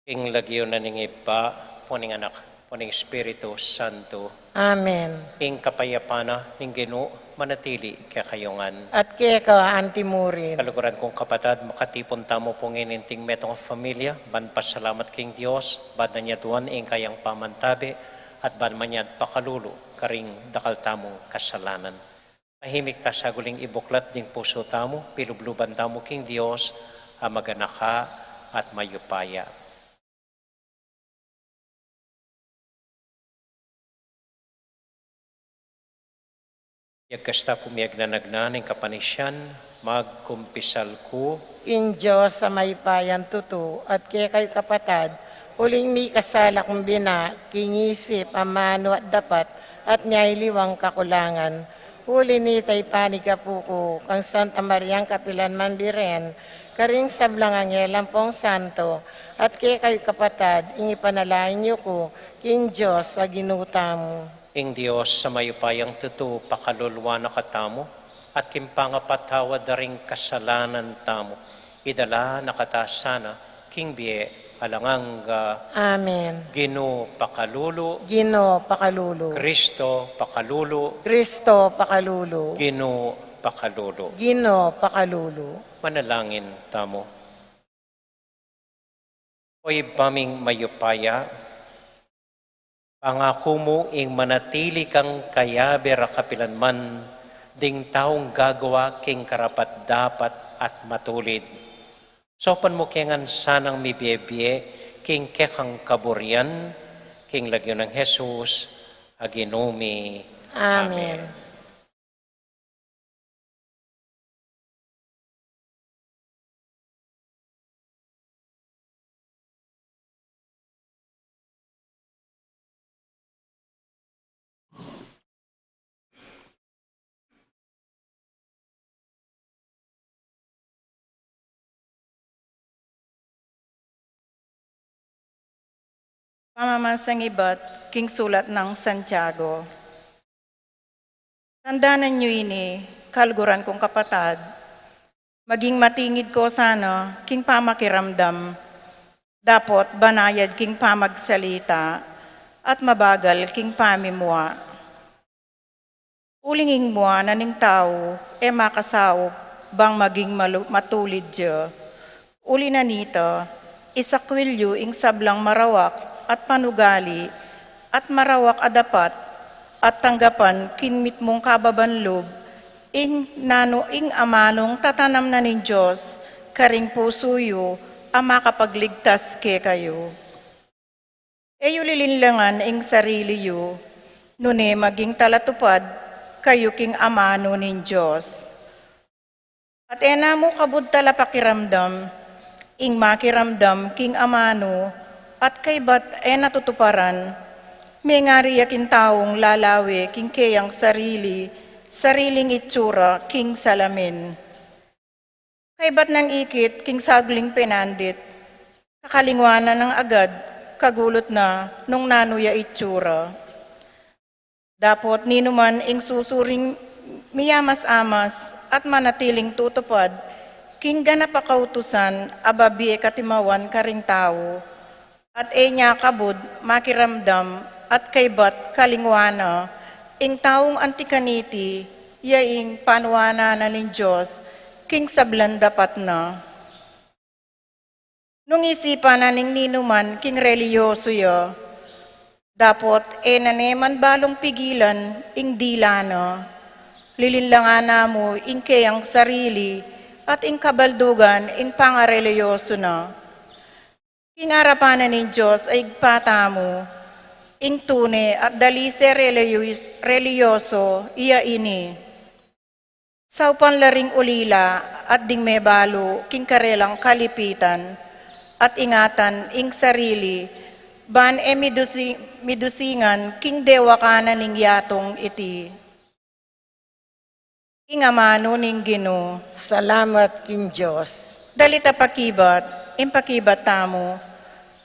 King lagyu na ning Ibpa, ampo ning Anak, ampo ning Espiritu Santo. Amen. Ing kapayapan na ning Ginu manatili kekayu ngan. At keka anti murin. Kaluguran kung kapatad, makatipun tamu pu ngeni king metung a familia, ban pasalamat king Dios, ban manyadwan ing kayang pamantabe, at ban manyad pakalulu karing dakal tamung kasalanan. Tahimik ta saguling ibuklat ding pusu tamu, pilubluban tamu king Dios a maganaka at mayupaya. Yagkas ta ku miyagnanagnan ing kapanisian, magkumpisal ku king Dios a mayupayang tutu, at kekayu kapatad, uling mikasala kung bina, king isip, amanu at dapat, at miyaliwang kakulangan. Uli nita ipanig ku pu kang Santa Mariang kapilanman Birhen, karing sablang anghel ampong santo, at kekayu kapatad, ing ipanalangin yu ku king Dios a Ginu tamu. Ing Dios a mayupayang tutu pakaluluan na katamu, at king pangapatawad da ring kasalanan tamu, idala na kata sana king bie alang angga. Amen. Ginu pakalulu. Ginu pakalulu. Kristo pakalulu. Kristo pakalulu. Ginu pakalulu. Ginu pakalulu. Manalangin tamu. O Ibpa ming mayupaya, pangaku mu ing manatili kang kayabe ra kapilanman ding taung gagawa king karapat-dapat at matulid. Saupan mu ke ngan sanang mibie-bie king kekang kaburian, king lagyu nang Jesus a Ginu mi. Amen. Amen. Pamamasang ibat king sulat nang Santiago. Tandanan yu ini, kaluguran kung kapatad, maging matingid ko sana king pamakiramdam, dapot banayad king pamagsalita, at mabagal king pamimua. Uling ing mua na ning tau e makasaup bang maging malu-, matulid ya. Uli na nita, isakwil yu ing sablang marawak at panugali, at marawak a dapat, at tanggapan king mitmung kababan lub, ing nanu ing amanung tatanam na ning Dios karing pusu yu a makapagligtas kekayu. E yu lilinlangan ing sarili yu, nune maging talatupad kayu king amanu ning Dios. At e na mu kabud talapakiramdam ing makiramdam king amanu, at kaybat e na tutuparan, mengari ya king taung lalawe king keyang sarili, sariling itsura king salamin. Kaybat nang ikit king sagling penandit, kakalingwanan nang agad kagulut na nung nanu ya itsura. Dapot ninuman ing susuring Miyamas-amas at manatiling tutupad king ganap a kautusan a babie katimawan karing tau, at e nya kabud makiramdam at kaybat kalingwan na ing taung anti kaniti, ya ing panuanan na ning Dios king sablang dapat na. Nung isipan na ning ninuman king relihiyoso ya, dapot e na ne man balung pigilan ing dila na. Lilinlangan na mu ing keyang sarili at ing kabaldugan ing pangarelihiyoso na. King arapan na ning Dios a Ibpa tamu, ing tune at dalise reliyos-, relihiyoso ya ini. Saupan la ring ulila at ding mebalu king karelang kalipitan, at ingatan ing sarili, ban e midusi-, midusingan king dewakan na ning yatung iti. Ing amanu ning Ginu. Salamat king Dios. Dalit a pakibat, ing pakibat tamu.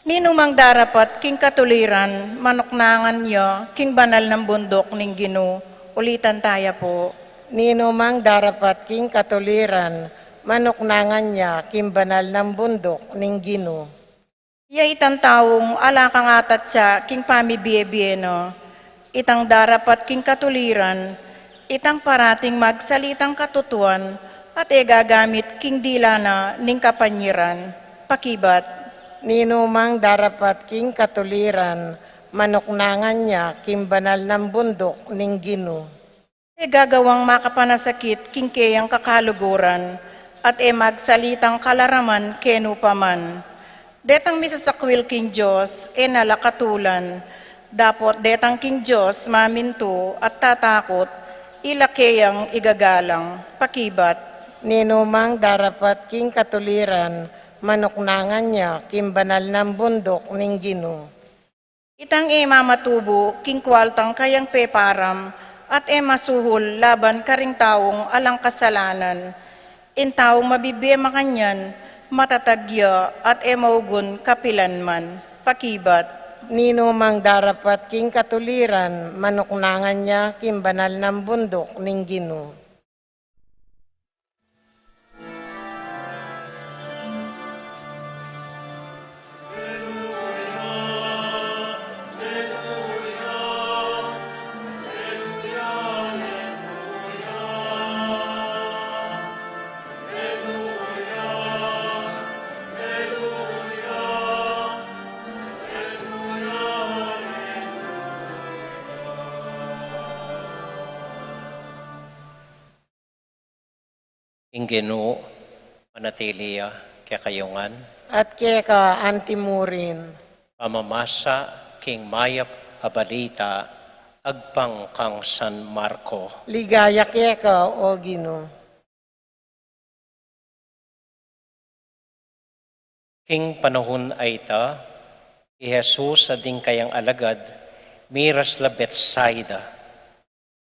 Ninumang darapat king katuliran, manuknangan ya king banal nang bunduk ning Ginu. Ulitan taya pu. Ninumang darapat king katuliran, manuknangan ya king banal nang bunduk ning Ginu. Ya itang taung ala kang atatsa king pamibiebie na, itang darapat king katuliran, itang parating magsalitang katutuan, at e gagamit king dila na ning kapanyiran. Pakibat. Ninumang darapat king katuliran, manuknangan ya king banal nang bunduk ning Ginu. E gagawang makapanasakit king keyang kakaluguran, at e magsalitang kalaraman kenu pa man. Detang misasakwil king Dios, e na la katulan, dapot detang king Dios mamintu at tatakut, ila keyang igagalang. Pakibat. Ninumang darapat king katuliran, manuknangan ya king banal nang bunduk ning Ginu. Itang e mamatubu king kualtang kayang peparam, at e masuhul laban karing taung alang kasalanan. Ing taung mabibie makanyan, matatag ya at e maugun kapilan man. Pakibat. Ninumang darapat king katuliran, manuknangan ya king banal nang bunduk ning Ginu. Ing Ginu manatili ya kekayu ngan. At keka anti murin. Pamamasa king mayap a balita agpang kang San Marco. Ligaya keka, o Ginu. King panaun a ita, i Jesus at ding kayang alagad miras la Betsaida.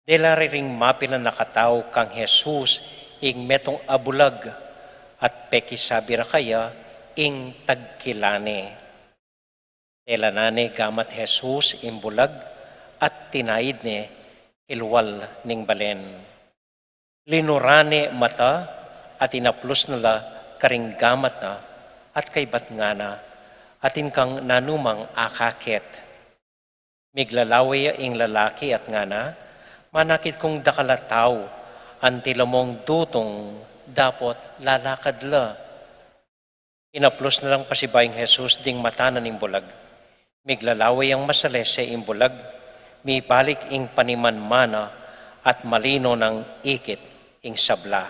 Dela riring mapilan a katau kang Jesus ing metung a bulag, at pekisabi ra kaya ing tagkila ne. Tela na ne gamat Jesus ing bulag at tinaid ne kilwal ning balen. Linura ne mata at inaplus na la karing gamat na at kaybat ngana, atin kang nanumang akakit. Miglalawe ya ing lalaki at ngana, manakit kung dakal a tau, anti la mung dutung dapot lalakad la. Inaplus na lang pasibayu ning Jesus ding mata na ning bulag. Miglalawe yang masalese ing bulag, mibalik ing panimanmana at malino nang ikit ing sabla.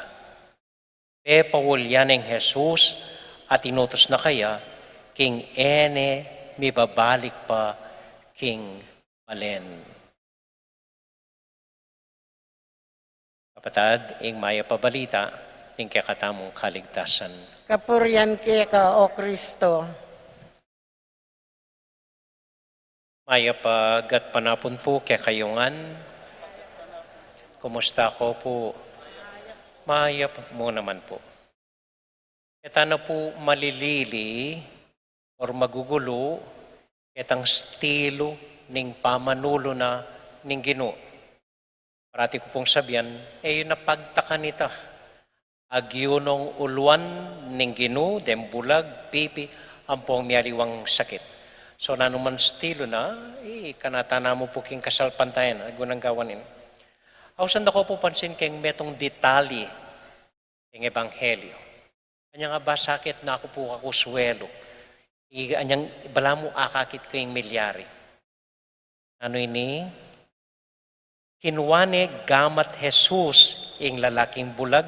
Pepaulyan ne ing Jesus at inutus na kaya king e ne mibabalik pa king balen. Kapatad, ing mayap a balita ning kekatamung kaligtasan. Kapurian keka, o Kristo. Mayap a gatpanapun pu kekayu ngan. Kumusta ko pu? Mayap mu naman pu. Keta na pu malilili or magugulu ketang stilu ning pamanulu na ning Ginu. Parati ku pung sabian, e yu na pagtakan ita. Agyu nong uluan ning Ginu deng bulag, pipi, ampong mialiwang sakit. So, nanu man stilu na, i, kanatan na mu pu king kasalpantayan, agyu nang gawan ini. Ausan da ku pu pansin keng metung detalye king ebanghelyo. Anyang abasakit na ku pu kakuswelu. I, anyang balamu akakit ku ing milyari. Nanu ini? Kinua ne gamat Jesus ing lalaking bulag,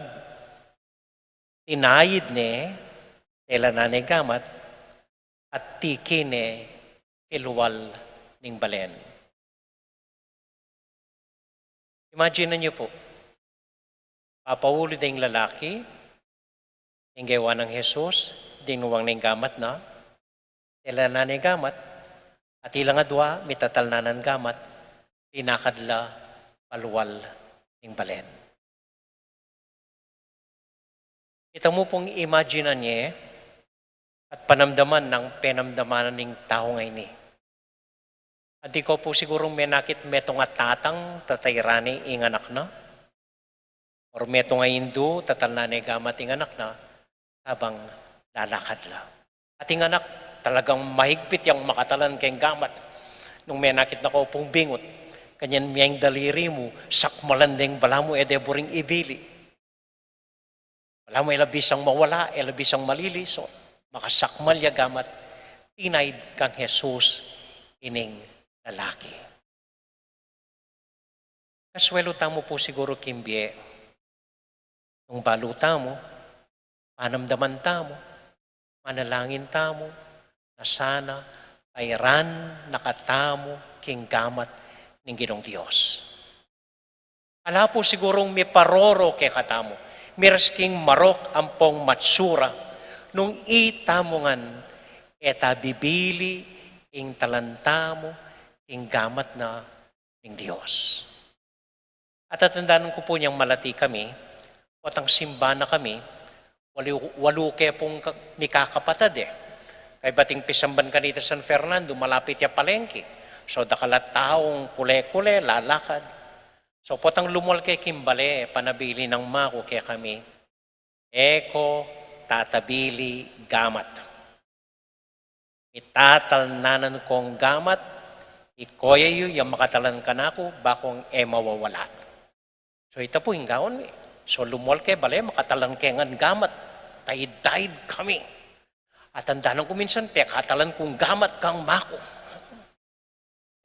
tinayid ne, telanan ne gamat, at tiki ne kilwal ning balen. Imagine yu pu, papaulu deng lalaki, ing gewa nang Jesus, dinuang ne ing gamat na, telanan ne gamat, at ilang adua, mitatalnan ne gamat, tinakad la palwal ning balen. Ita mu pung imaginan ye, at panamdaman nang penamdaman ning tau ngeni. Anti ko pu sigurung menakit metung a tatang, tatayran ne ing anak na. Or metung a indu, tatalnan ne gamat ing anak na, habang lalakad la. At ing anak, talagang mahigpit yang makatalan keng gamat. Nung menakit na ko pung bingut, kanyan miyeng daliri mu, sakmalan deng balamu e de buring ibili. Balamu e la bisang mawala, e la bisang malili, so, makasakmal ya gamat, tinayid kang Jesus ining lalaki. Kaswelu tamu pu siguru king bie. Nung balu tamu, panamdaman tamu, manalangin tamu, na sana, tayran na katamu king gamat ning Ginung Dios. Ala pu sigurung miparoro kekatamu, miras king marok ampong matsura, nung itamu ngan e ta bibili ing talan tamu king gamat na ning Dios. At tatandanan ku pu nyang malati kami, potang simba na kami, walu, walu ke pung ka-, mikakapatad e. Kaybat ing pisamban kanita San Fernando, malapit ya palengke. So, dakal a taung kule-kule, lalakad. So, potang lumwal ke king bale, panabili nang maku kekami, e ko tatabili gamat. Itatalnanan kong gamat, ikoya yu yang makatalan kanaku, bakong e mawawala. So, ita pu ing gawan mi. So, lumwal ke bale, makatalan ke ngan gamat. Tayid-tayid kami. At tandanan ku minsan, pekatalan kung gamat kang maku.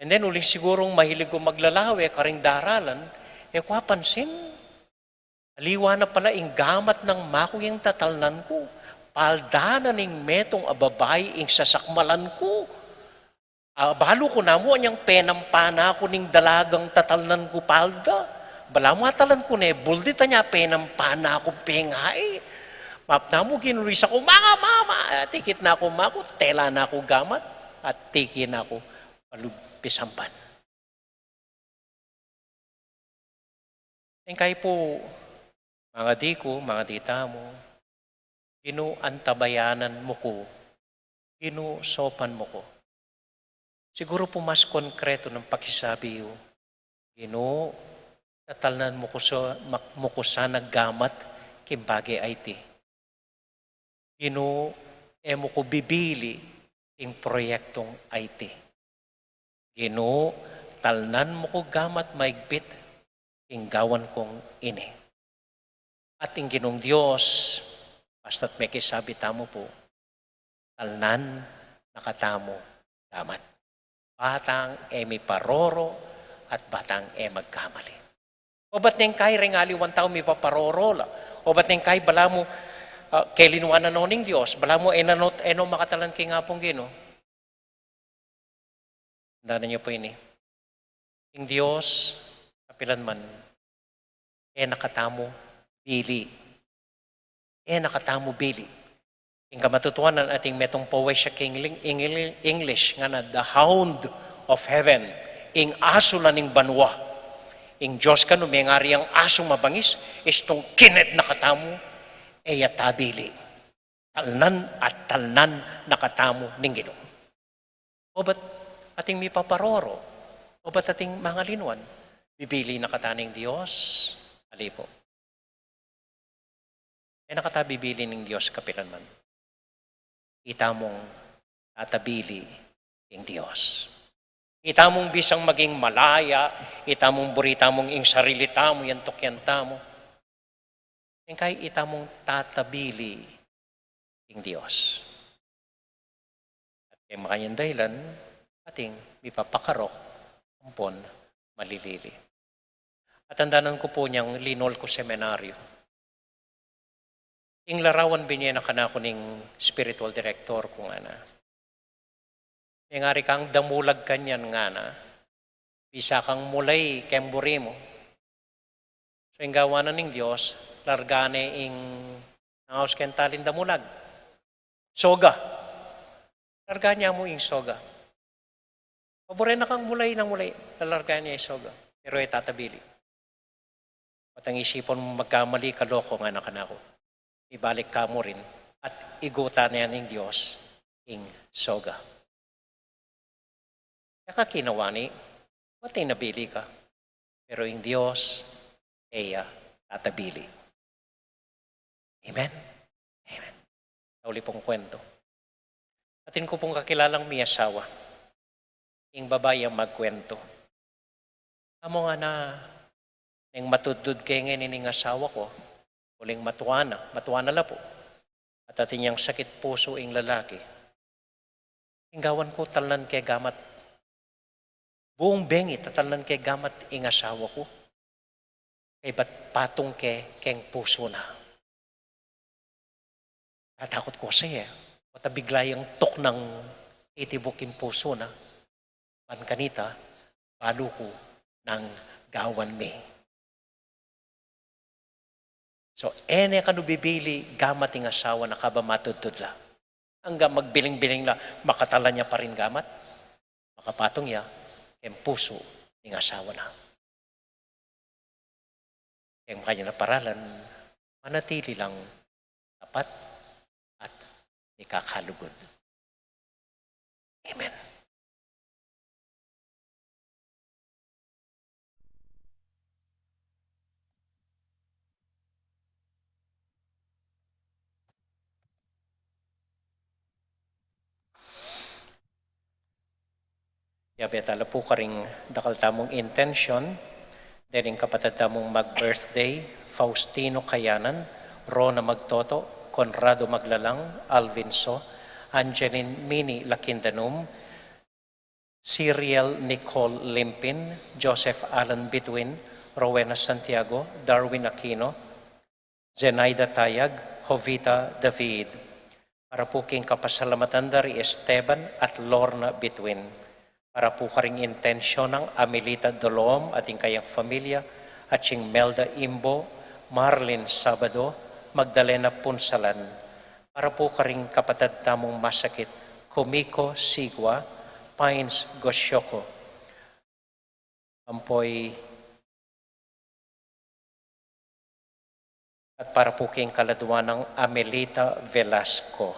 And then, uling sigurung mahilig ku maglalawe karing daralan, e ku apansin, aliwa na pala ing gamat nang maku yang tatalnan ku. Palda na ning metung a babai ing sasakmalan ku. A, balu ku namu anyang penampa na ku ning dalagang tatalnan ku palda. Balamu atalan ku ne, buldit anya penampa na ku pengai. Map namu ginulisa ku, "Mama, mama!" At tikit na ku maku, tela na ku gamat, at tiki na ku palub pisamban. Engkay pu, mangadi ku, mangadi tamu, Ginu, antabayanan mu ku, Ginu, saupan mu ku. Siguru pu mas konkretu nang pakisabi yu, Ginu, tatalnan mu ku sa-, mak-, mu ku sana gamat king bage a iti. Ginu, e mu ku bibili ing proyektung a iti. Ginu, talnan mu ku gamat maigpit ing gawan kung ini. At ing Ginung Dios, basta't mekisabi tamu pu, talnan na katamu gamat. Batang e miparoro at batang e magkamali. Obat neng kai reng aliwang tau mipaparoro la. Obat neng kai balamu, ah, kelinwanan no ning Dios, balamu e na no, e no makatalan king Apung Ginu. Tandaan niyo po ini. Ing Dios, kapilan man, e na katamu bili. E na katamu bili. Ing kamatutuanan ating metung powesya king Ling-, Ingil-, English, ngana, "The hound of heaven," ing asu na ning banua. Ing Dios kanu mengari yang asung mabangis, istung kined na katamu, e ya tabili. Talnan at talnan na katamu ning Ginu. Obat ating mipaparoro, obat ating mangalinwan, Bibili na kata ning Dios? Ali pu. E na kata bibili ning Dios kapilanman. Ita mung tatabili ing Dios. Ita mung bisang maging malaya, ita mung buri tamung ing sarili tamu, yan tukyan tamu. Ing kai ita mung tatabili ing Dios. At keng makanyan dahilan, ating mipapakarok ampon malilili. At tandanan ku pu niang linol ku seminaryo. Ing larawan binie na kanaku ning spiritual director ku ngana. Mengari kang damulag kanyan ngana, bisa kang mulai keng buri mu. So, ing gawan na ning Dios, larga ne ing nangaus keng talin damulag. Soga. Larga ne mu ing soga. Pabure na kang mulai nang mulai, lalarga ne ing soga. Pero e tatabili. Patang isipan mu magkamali ka, loko, ngana kanaku. Ibalik ka mu rin at igutan ne ning Dios ing soga. Kaya ka kinawani, pati nabili ka. Pero ing Dios, e ya tatabili. Amen? Amen. Nauli pung kwento. Atin ku pung kakilalang miyasawa. Ing babai yang magkwento. Amu ngana, neng matudtud ke ngeni ning asawa ku, uling matua na, matua na la pu. At atin yang sakit pusu ing lalaki. Ing gawan ku, talnan ke gamat. Buung bengi, tatalnan ke gamat ing asawa ku. Kaybat patung ke keng pusu na. Tatakut ku sa e. Pota bigla yang tuknang itibuk ing pusu na. Ban kanita, balu ku nang gawan mi. So, e ne kanu bibili gamat ing asawa na kaba matudtud la. Anggang magbiling-biling la, makatalan ya pa rin gamat. Makapatung ya keng pusu ning asawa na. Keng makanyan a paralan, manatili lang tapat at mikakalugud. Amen. Yabe tala pu karing dakal tamung intention, deng kapatad tamung mag-birthday, Faustino Kayanan, Rona Magtoto, Conrado Maglalang, Alvin So, Angeline Mini Lakindanum, Ciriel Nicole Limpin, Joseph Alan Bituin, Rowena Santiago, Darwin Aquino, Zenaida Tayag, Jovita David. Para pu king kapasalamatan da ri Esteban at Lorna Bituin. Para pu karing intensyon nang Amelita Dolom at ing kayang familia, at Chingmelda Imbo, Marlin Sabado, Magdalena Punsalan. Para pu karing kapatad tamung masakit, Kumiko Sigua, Pines Gosioko. Ampoy, at para pu king kaladwa nang Amelita Velasco.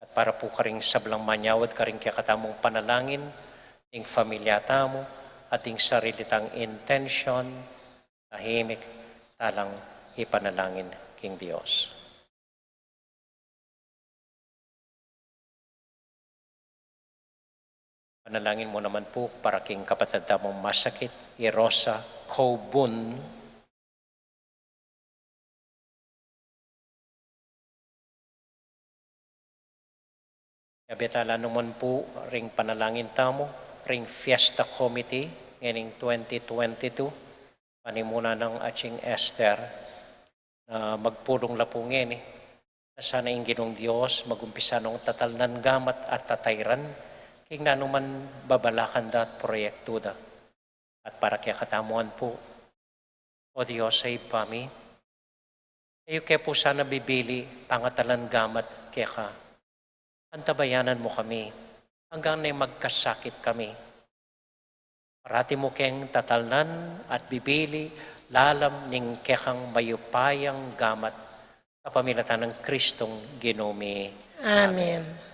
At para pu karing sablang manyawad karing kekatamung panalangin, ing familia tamu, at ing sarili tang intensyon, tahimik talang ipanalangin king Dios. Panalangin mu naman pu para king kapatad tamung masakit, i Rosa Cobun. Yabe tala naman pu ring panalangin tamu, ring Fiesta Committee, ngening twenty twenty-two, panimuna nang Aching Esther, na magpulung la pu ngeni, na sana ing Ginung Dios magumpisa nong tatalnan gamat at tatairan, king nanuman babalakan da at proyektu da. At para kekatamu naman pu, O Dios a Ibpa mi, e yu ke pu sana bibili pangatalan gamat keka. Antabayanan mu kami, anggang neng magkasakit kami. Parati mu keng tatalnan at bibili lalam ning kekang mayupayang gamat, kapamilatan nang Kristong Ginu mi. Amen. Amen.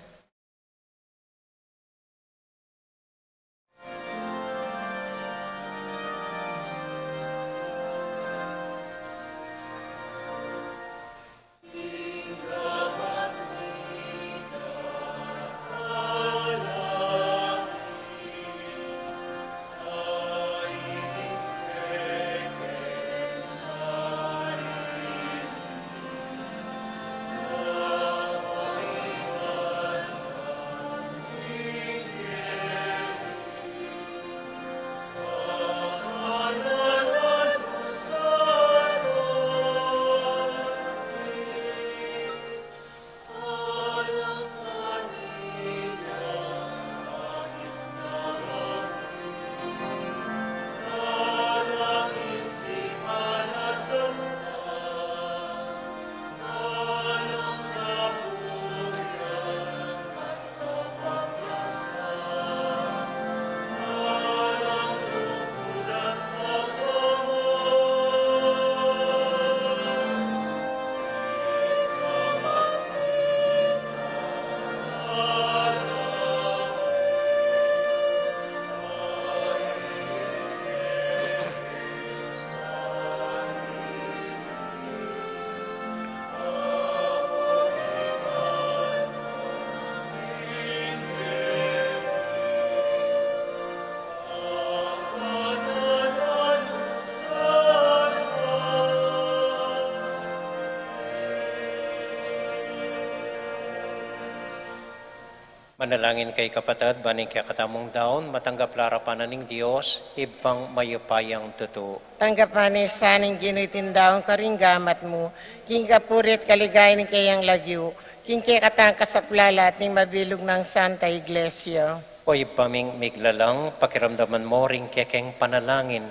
Manalangin kayu, kapatad, ban ing kekatamung daun matanggap la arapan na ning Dios, Ibpang mayupayang tutu. Tanggapan na sa ning Ginu iting daun karing gamat mu, king kapurian at kaligayan ning keyang lagyu, king kekatang kasaplalan at ning mabilug nang Santa Iglesia. O Ibpa ming miglalang, pakiramdaman mu ring kekeng panalangin,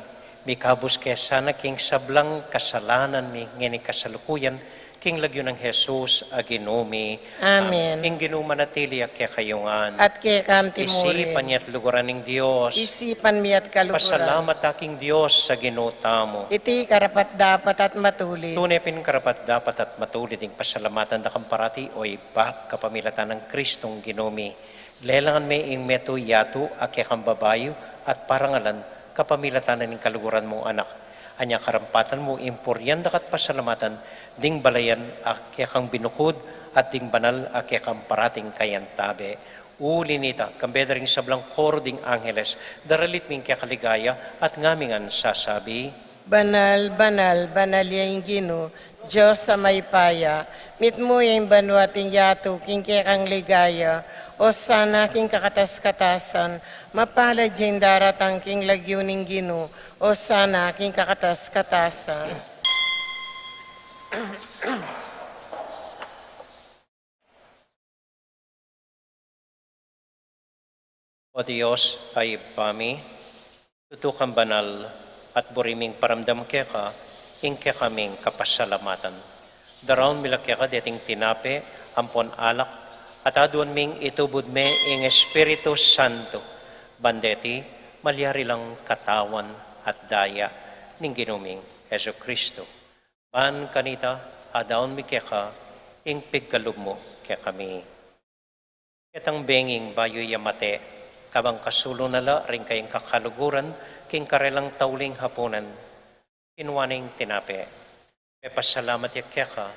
mikabus ke sana king sablang kasalanan mi ngeni kasalukuyan, king lagyu nang Jesus a Ginu mi. Amen. Ing Ginu manatili ya kekayu ngan. At keka mu rin. Isipan ya at luguran ning Dios. Isipan mi at kaluguran. Pasalamat ta king Dios a Ginu tamu. Iti karapat-dapat at matulid. Tune pin karapat-dapat at matulid ing pasalamatan da ka parati, o Ibpa, kapamilatan nang Kristong Ginu mi. Lelangan me ing metung yatu a kekang babayu at parangalan kapamilatan na ning kaluguran mung Anak. Anya karampatan mu ing purian da ka at pasalamatan ding balayan a kekang binukud at ding banal a kekang parating kayantabe. Uli nita, kambe da ring sablang koro ding angeles, daralit mi ing keka ligaya at ngaming ngan sasabi: Banal, banal, banal ya ing Ginu, Dios a mayupaya, mitmu ya ing banua at ing yatu king kekang ligaya, Osana king kakatas-katasan, mapalad ya ing daratang king lagyu ning Ginu, Osana king kakatas-katasan. O Dios a Ibpa mi, tutu kang banal, at buri ming paramdam keka ing kekaming kapasalamatan. Daraun mi la keka deting tinape ampon alak, at aduan ming itubud me ing Espiritu Santo, ban deti malyari lang katawan at daya ning Ginu ming Jesucristo. Ban kanita, adaun mi keka ing pigkalub mu kekami. Ketang benging bayu ya mate, kabang kasulu na la ring kayang kakaluguran king karelang tauling hapunan, kinua ne ing tinape, pepasalamat ya keka,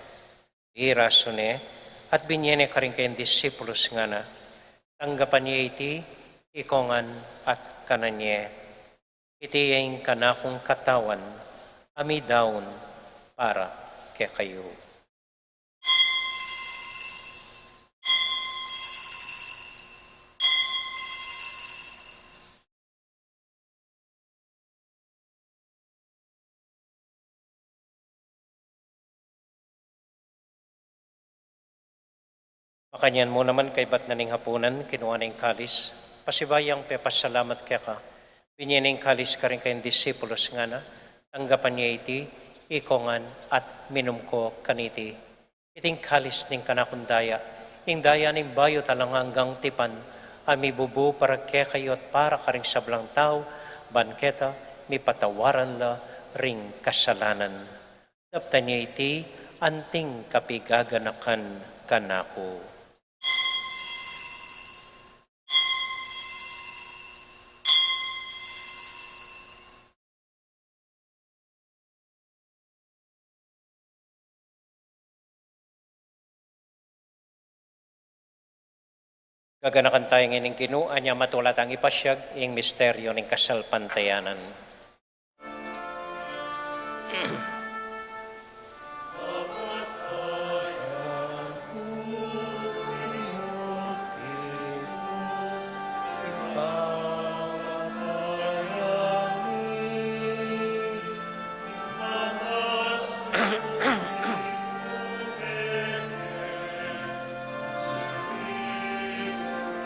irasu ne, at binye ne karing kayang disipulus, ngana: Tanggapan ye iti ikongan at kanan ye. Iti ya ing kanakung katawan a midaun para kekayu. Makanyan mu naman kaybat na ning hapunan, kinua ne ing kalis, pasibayu yang pepasalamat keka, binye ne ing kalis karing kayang disipulus, ngana: Tanggapan ye iti ikongan at minum ko kaniti. Iti ing kalis ning kanakung daya, ing daya ning bayu at alang anggang tipan, a mibubu para kekayu at para karing sablang tau, ban keta mipatawaran la ring kasalanan. Daptan ye iti anting kapigaganakan kanaku. Gaganakan taya ngeni ing Ginu, anya matula tang ipasiag ing misteryu ning kasalpantayanan.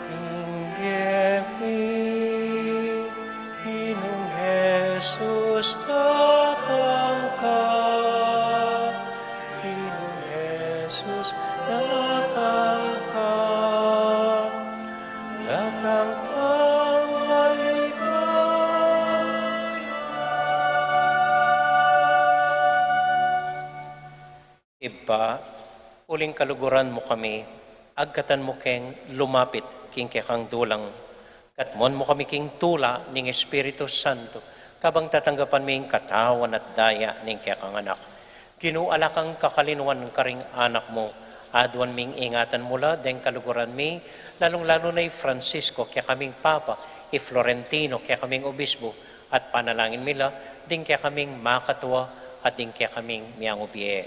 Inggit mi, Ginung Jesus, datang ka. Ginung Jesus, datang ka. Datang kang maligaya. Ibpa, uling kaluguran mu kami, agkatan mu keng lumapit king kekang dulang. Katmuan mu kami king tula ning Espiritu Santo, kabang tatanggapan mi ing katawan at daya ning kekang Anak. Ginu, ala kang kakalinuan karing anak mu, aduan ming ingatan mu la deng kaluguran mi, lalung-lalu na i Francisco, kekaming Papa, i Florentino, kekaming Obispo, at panalangin mi la ding kekaming makatua at ding kekaming miangubie.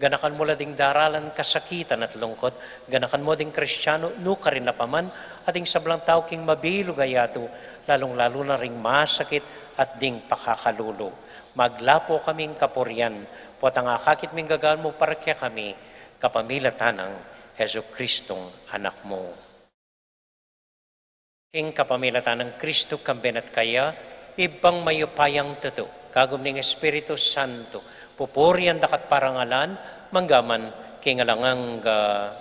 Ganakan mu la ding daralan kasakitan at lungkot, ganakan mu ding Kristiano nu karin la pa man, at ding sablang tau king mabilug a yatu, lalung-lalu na ring masakit at ding pakakalulu. Maglapo kaming kapurian, potang akakit ming gagawan mu para kekami, kapamilatan nang Jesucristong Anak mu. King kapamilatan nang Kristo, kambe na at kaya, Ibpang mayupayang tutu, kagum ning Espiritu Santo, pupurian da ka at parangalan, mangga man king alang angga.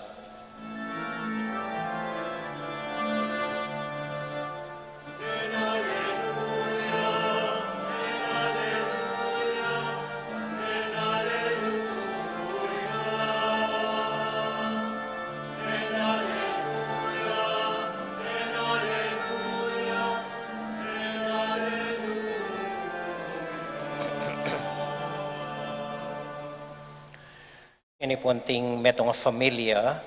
Ini pu anting metung a familia,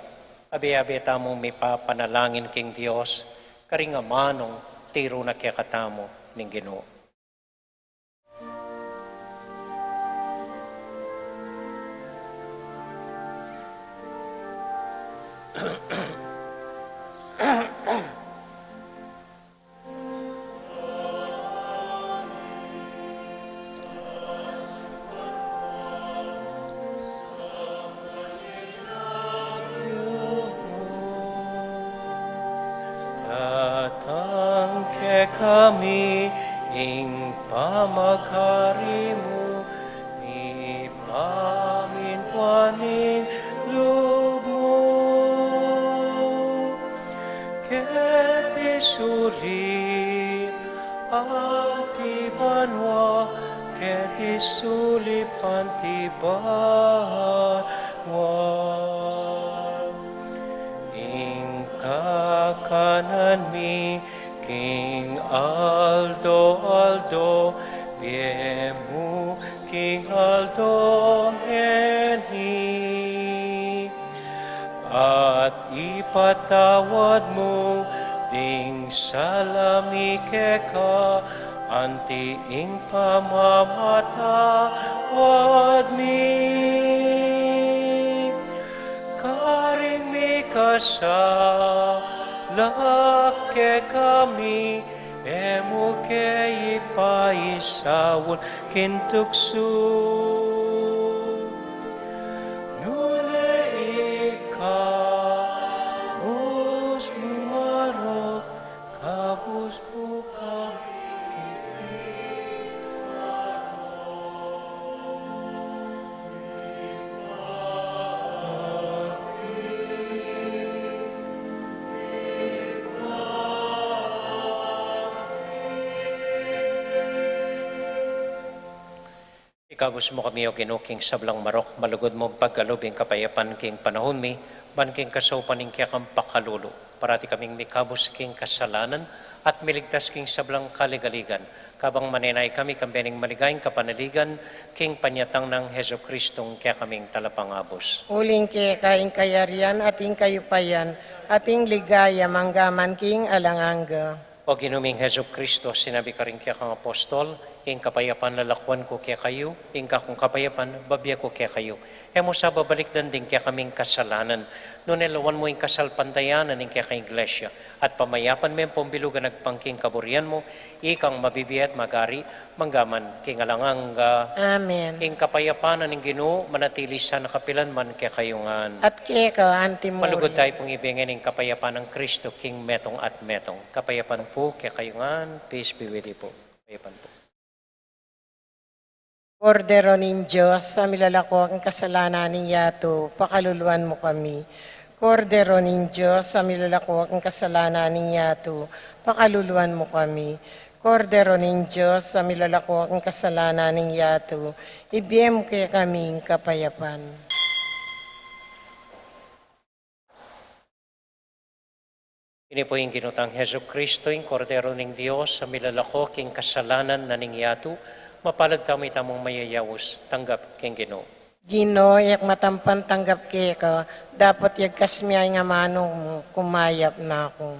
abe-abe tamung mipapanalangin king Dios, karing amanung tiru na kekatamu ning Ginu. Datang kekami ing pamagari mu, mipamintuan ing lub mu. Keti sulip anti banua, keti sulip anti banua. Ing kakanan mi king aldo-aldo, bie mu king aldo ngeni. At ipatawad mu ding sala mi keka, anti ing pamamatawad mi karing mikasala kekami, e mu ke ipaisaul king tuksu, nune ikabus mu marok, kabus mu kami king Ikabus mu kami, O Ginu, king sablang marok, malugud mung pagkalub ing kapayapan king panahun mi, ban king kasaupan ning kekang pakalulu, parati kaming mikabus king kasalanan, at miligtas king sablang kaligaligan, kabang manenaya kami kambe ning maligayang kapanaligan, king panyatang nang Jesucristong kekaming Talapangabus. Uling keka ing kayarian, at ing kayupayan, at ing ligaya, mangga man king alang angga. O Ginu ming Jesucristo, sinabi karing kekang apostol, ing kapayapan lalakuan ku kekayu, ing kakung kapayapan babie ku kekayu. E mu sa babalikdan ding kekaming kasalanan, nune lawan mu ing kasalpantayanan ning kekang Iglesia, at pamayapan me ampong bilug a agpang king kaburian mu, ikang mabibie at magari, mangga man king alang angga. Amen. Ing kapayapan na ning Ginu manatili sana kapilan man kekayu ngan. At keka anti murin. Malugud tamu pung ibie ngening kapayapan nang Kristo, king metung at metung. Kapayapan pu kekayu ngan, peace be with you pu. Kapayapan pu. Kordero ning Dios, a milalako king kasalanan ning yatu, pakaluluan mu kami. Kordero ning Dios, a milalako king kasalanan ning yatu, pakaluluan mu kami. Kordero ning Dios, a milalako king kasalanan ning yatu, ibie mu kekami ing kapayapan. Ini pu ing Ginu tang Jesucristo, ing Kordero ning Dios, a milalako king kasalanan na ning yatu, mapalad tamu itamung mayayaus, tanggap king Ginu. Ginu, e ku matampan tanggap keka, dapot yagkas mu ya ing amanu mu, kumayap na ku.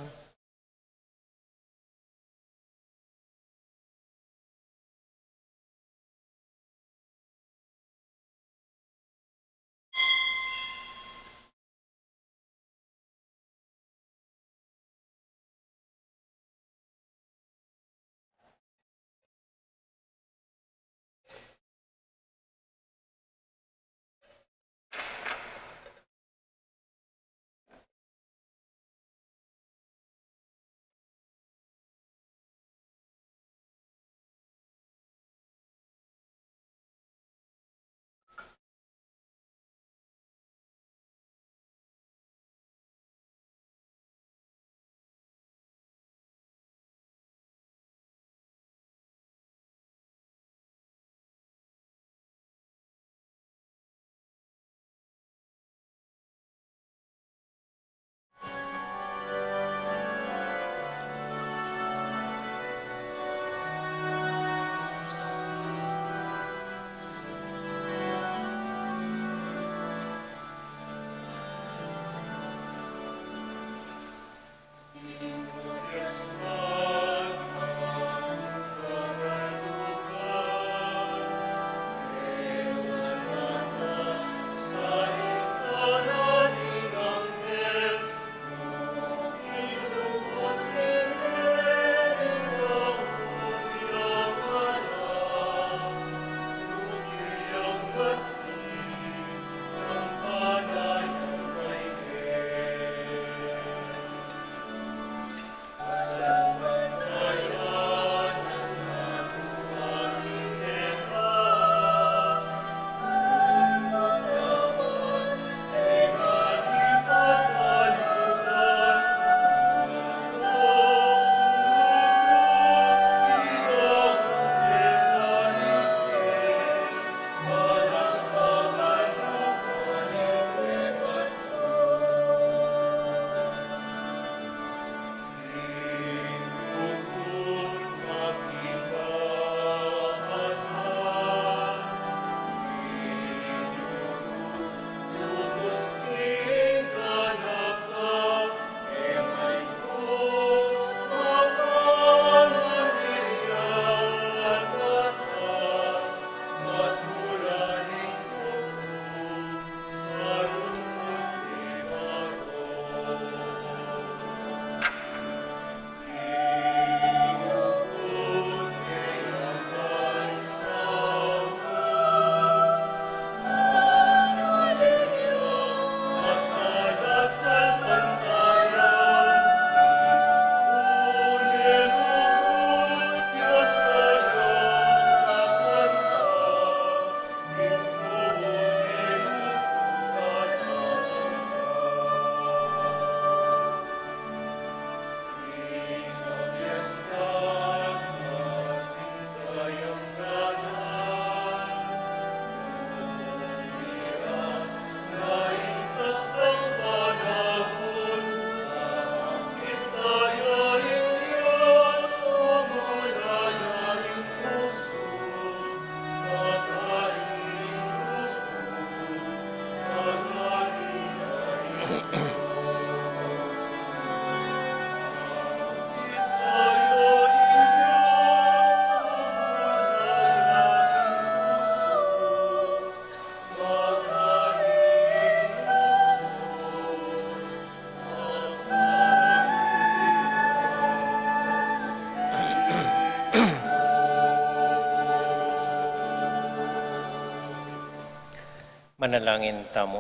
Manalangin tamu.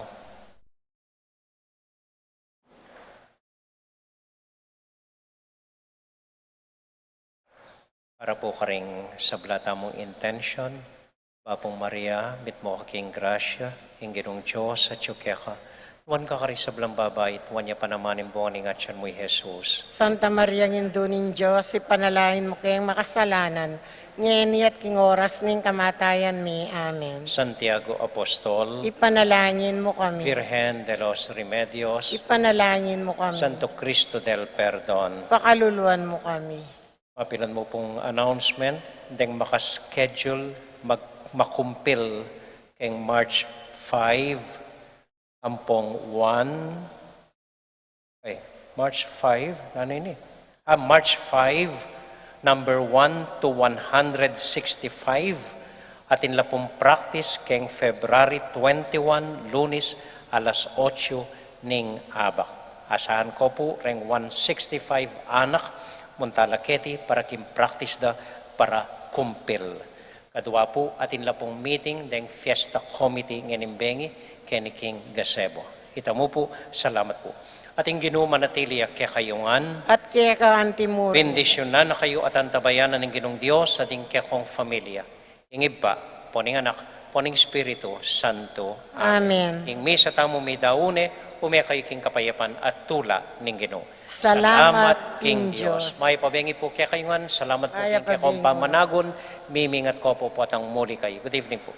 Para pu karing sabla tamung intention, Bapu Maria, mitmu ka king grasya, ing Ginung Dios atyu keka, nuan ka karing sablang babai, at nuan ya pa naman ing bunga ning atyan mu, i Jesus. Santa Maria, Indu ning Dios, ipanalangin mu keng makasalanan, ngeni at king oras ning kamatayan mi. Amen. Santiago Apostol, ipanalangin mu kami. Virgen de los Remedios, ipanalangin mu kami. Santo Cristo del Perdon, pakaluluan mu kami. Mapilan mu pung announcement, deng maka-schedule mag-, makumpil keng March five, ampong one, ay, March five, nanu ini? Ah, March five, number one to one hundred sixty-five, atin la pung practice keng February twenty-one, Lunes, alas otso ning abak. Asahan ko pu reng one sixty-five anak, munta la keti para king practice da para kumpil. Kadua pu, atin la pung meeting deng fiesta committee ngening bengi keni king gazebo. Itamu pu, salamat pu. At ing Ginu manatili ya kekayu ngan. At keka antimurin. Bendisyunan na kayu at antabayanan ning Ginung Dios at ing kekong familia. Ing Ibpa, ampo ning Anak, ampo ning Espiritu Santo. Amen. Amen. Ing misa tamu meyari ne, ume kayu king kapayapan at tula ning Ginu. Salamat king Dios. Mayap a bengi pu kekayu ngan, salamat pu king kekong pamanagun, mimingat ko pu potang muli kayu. Good evening pu.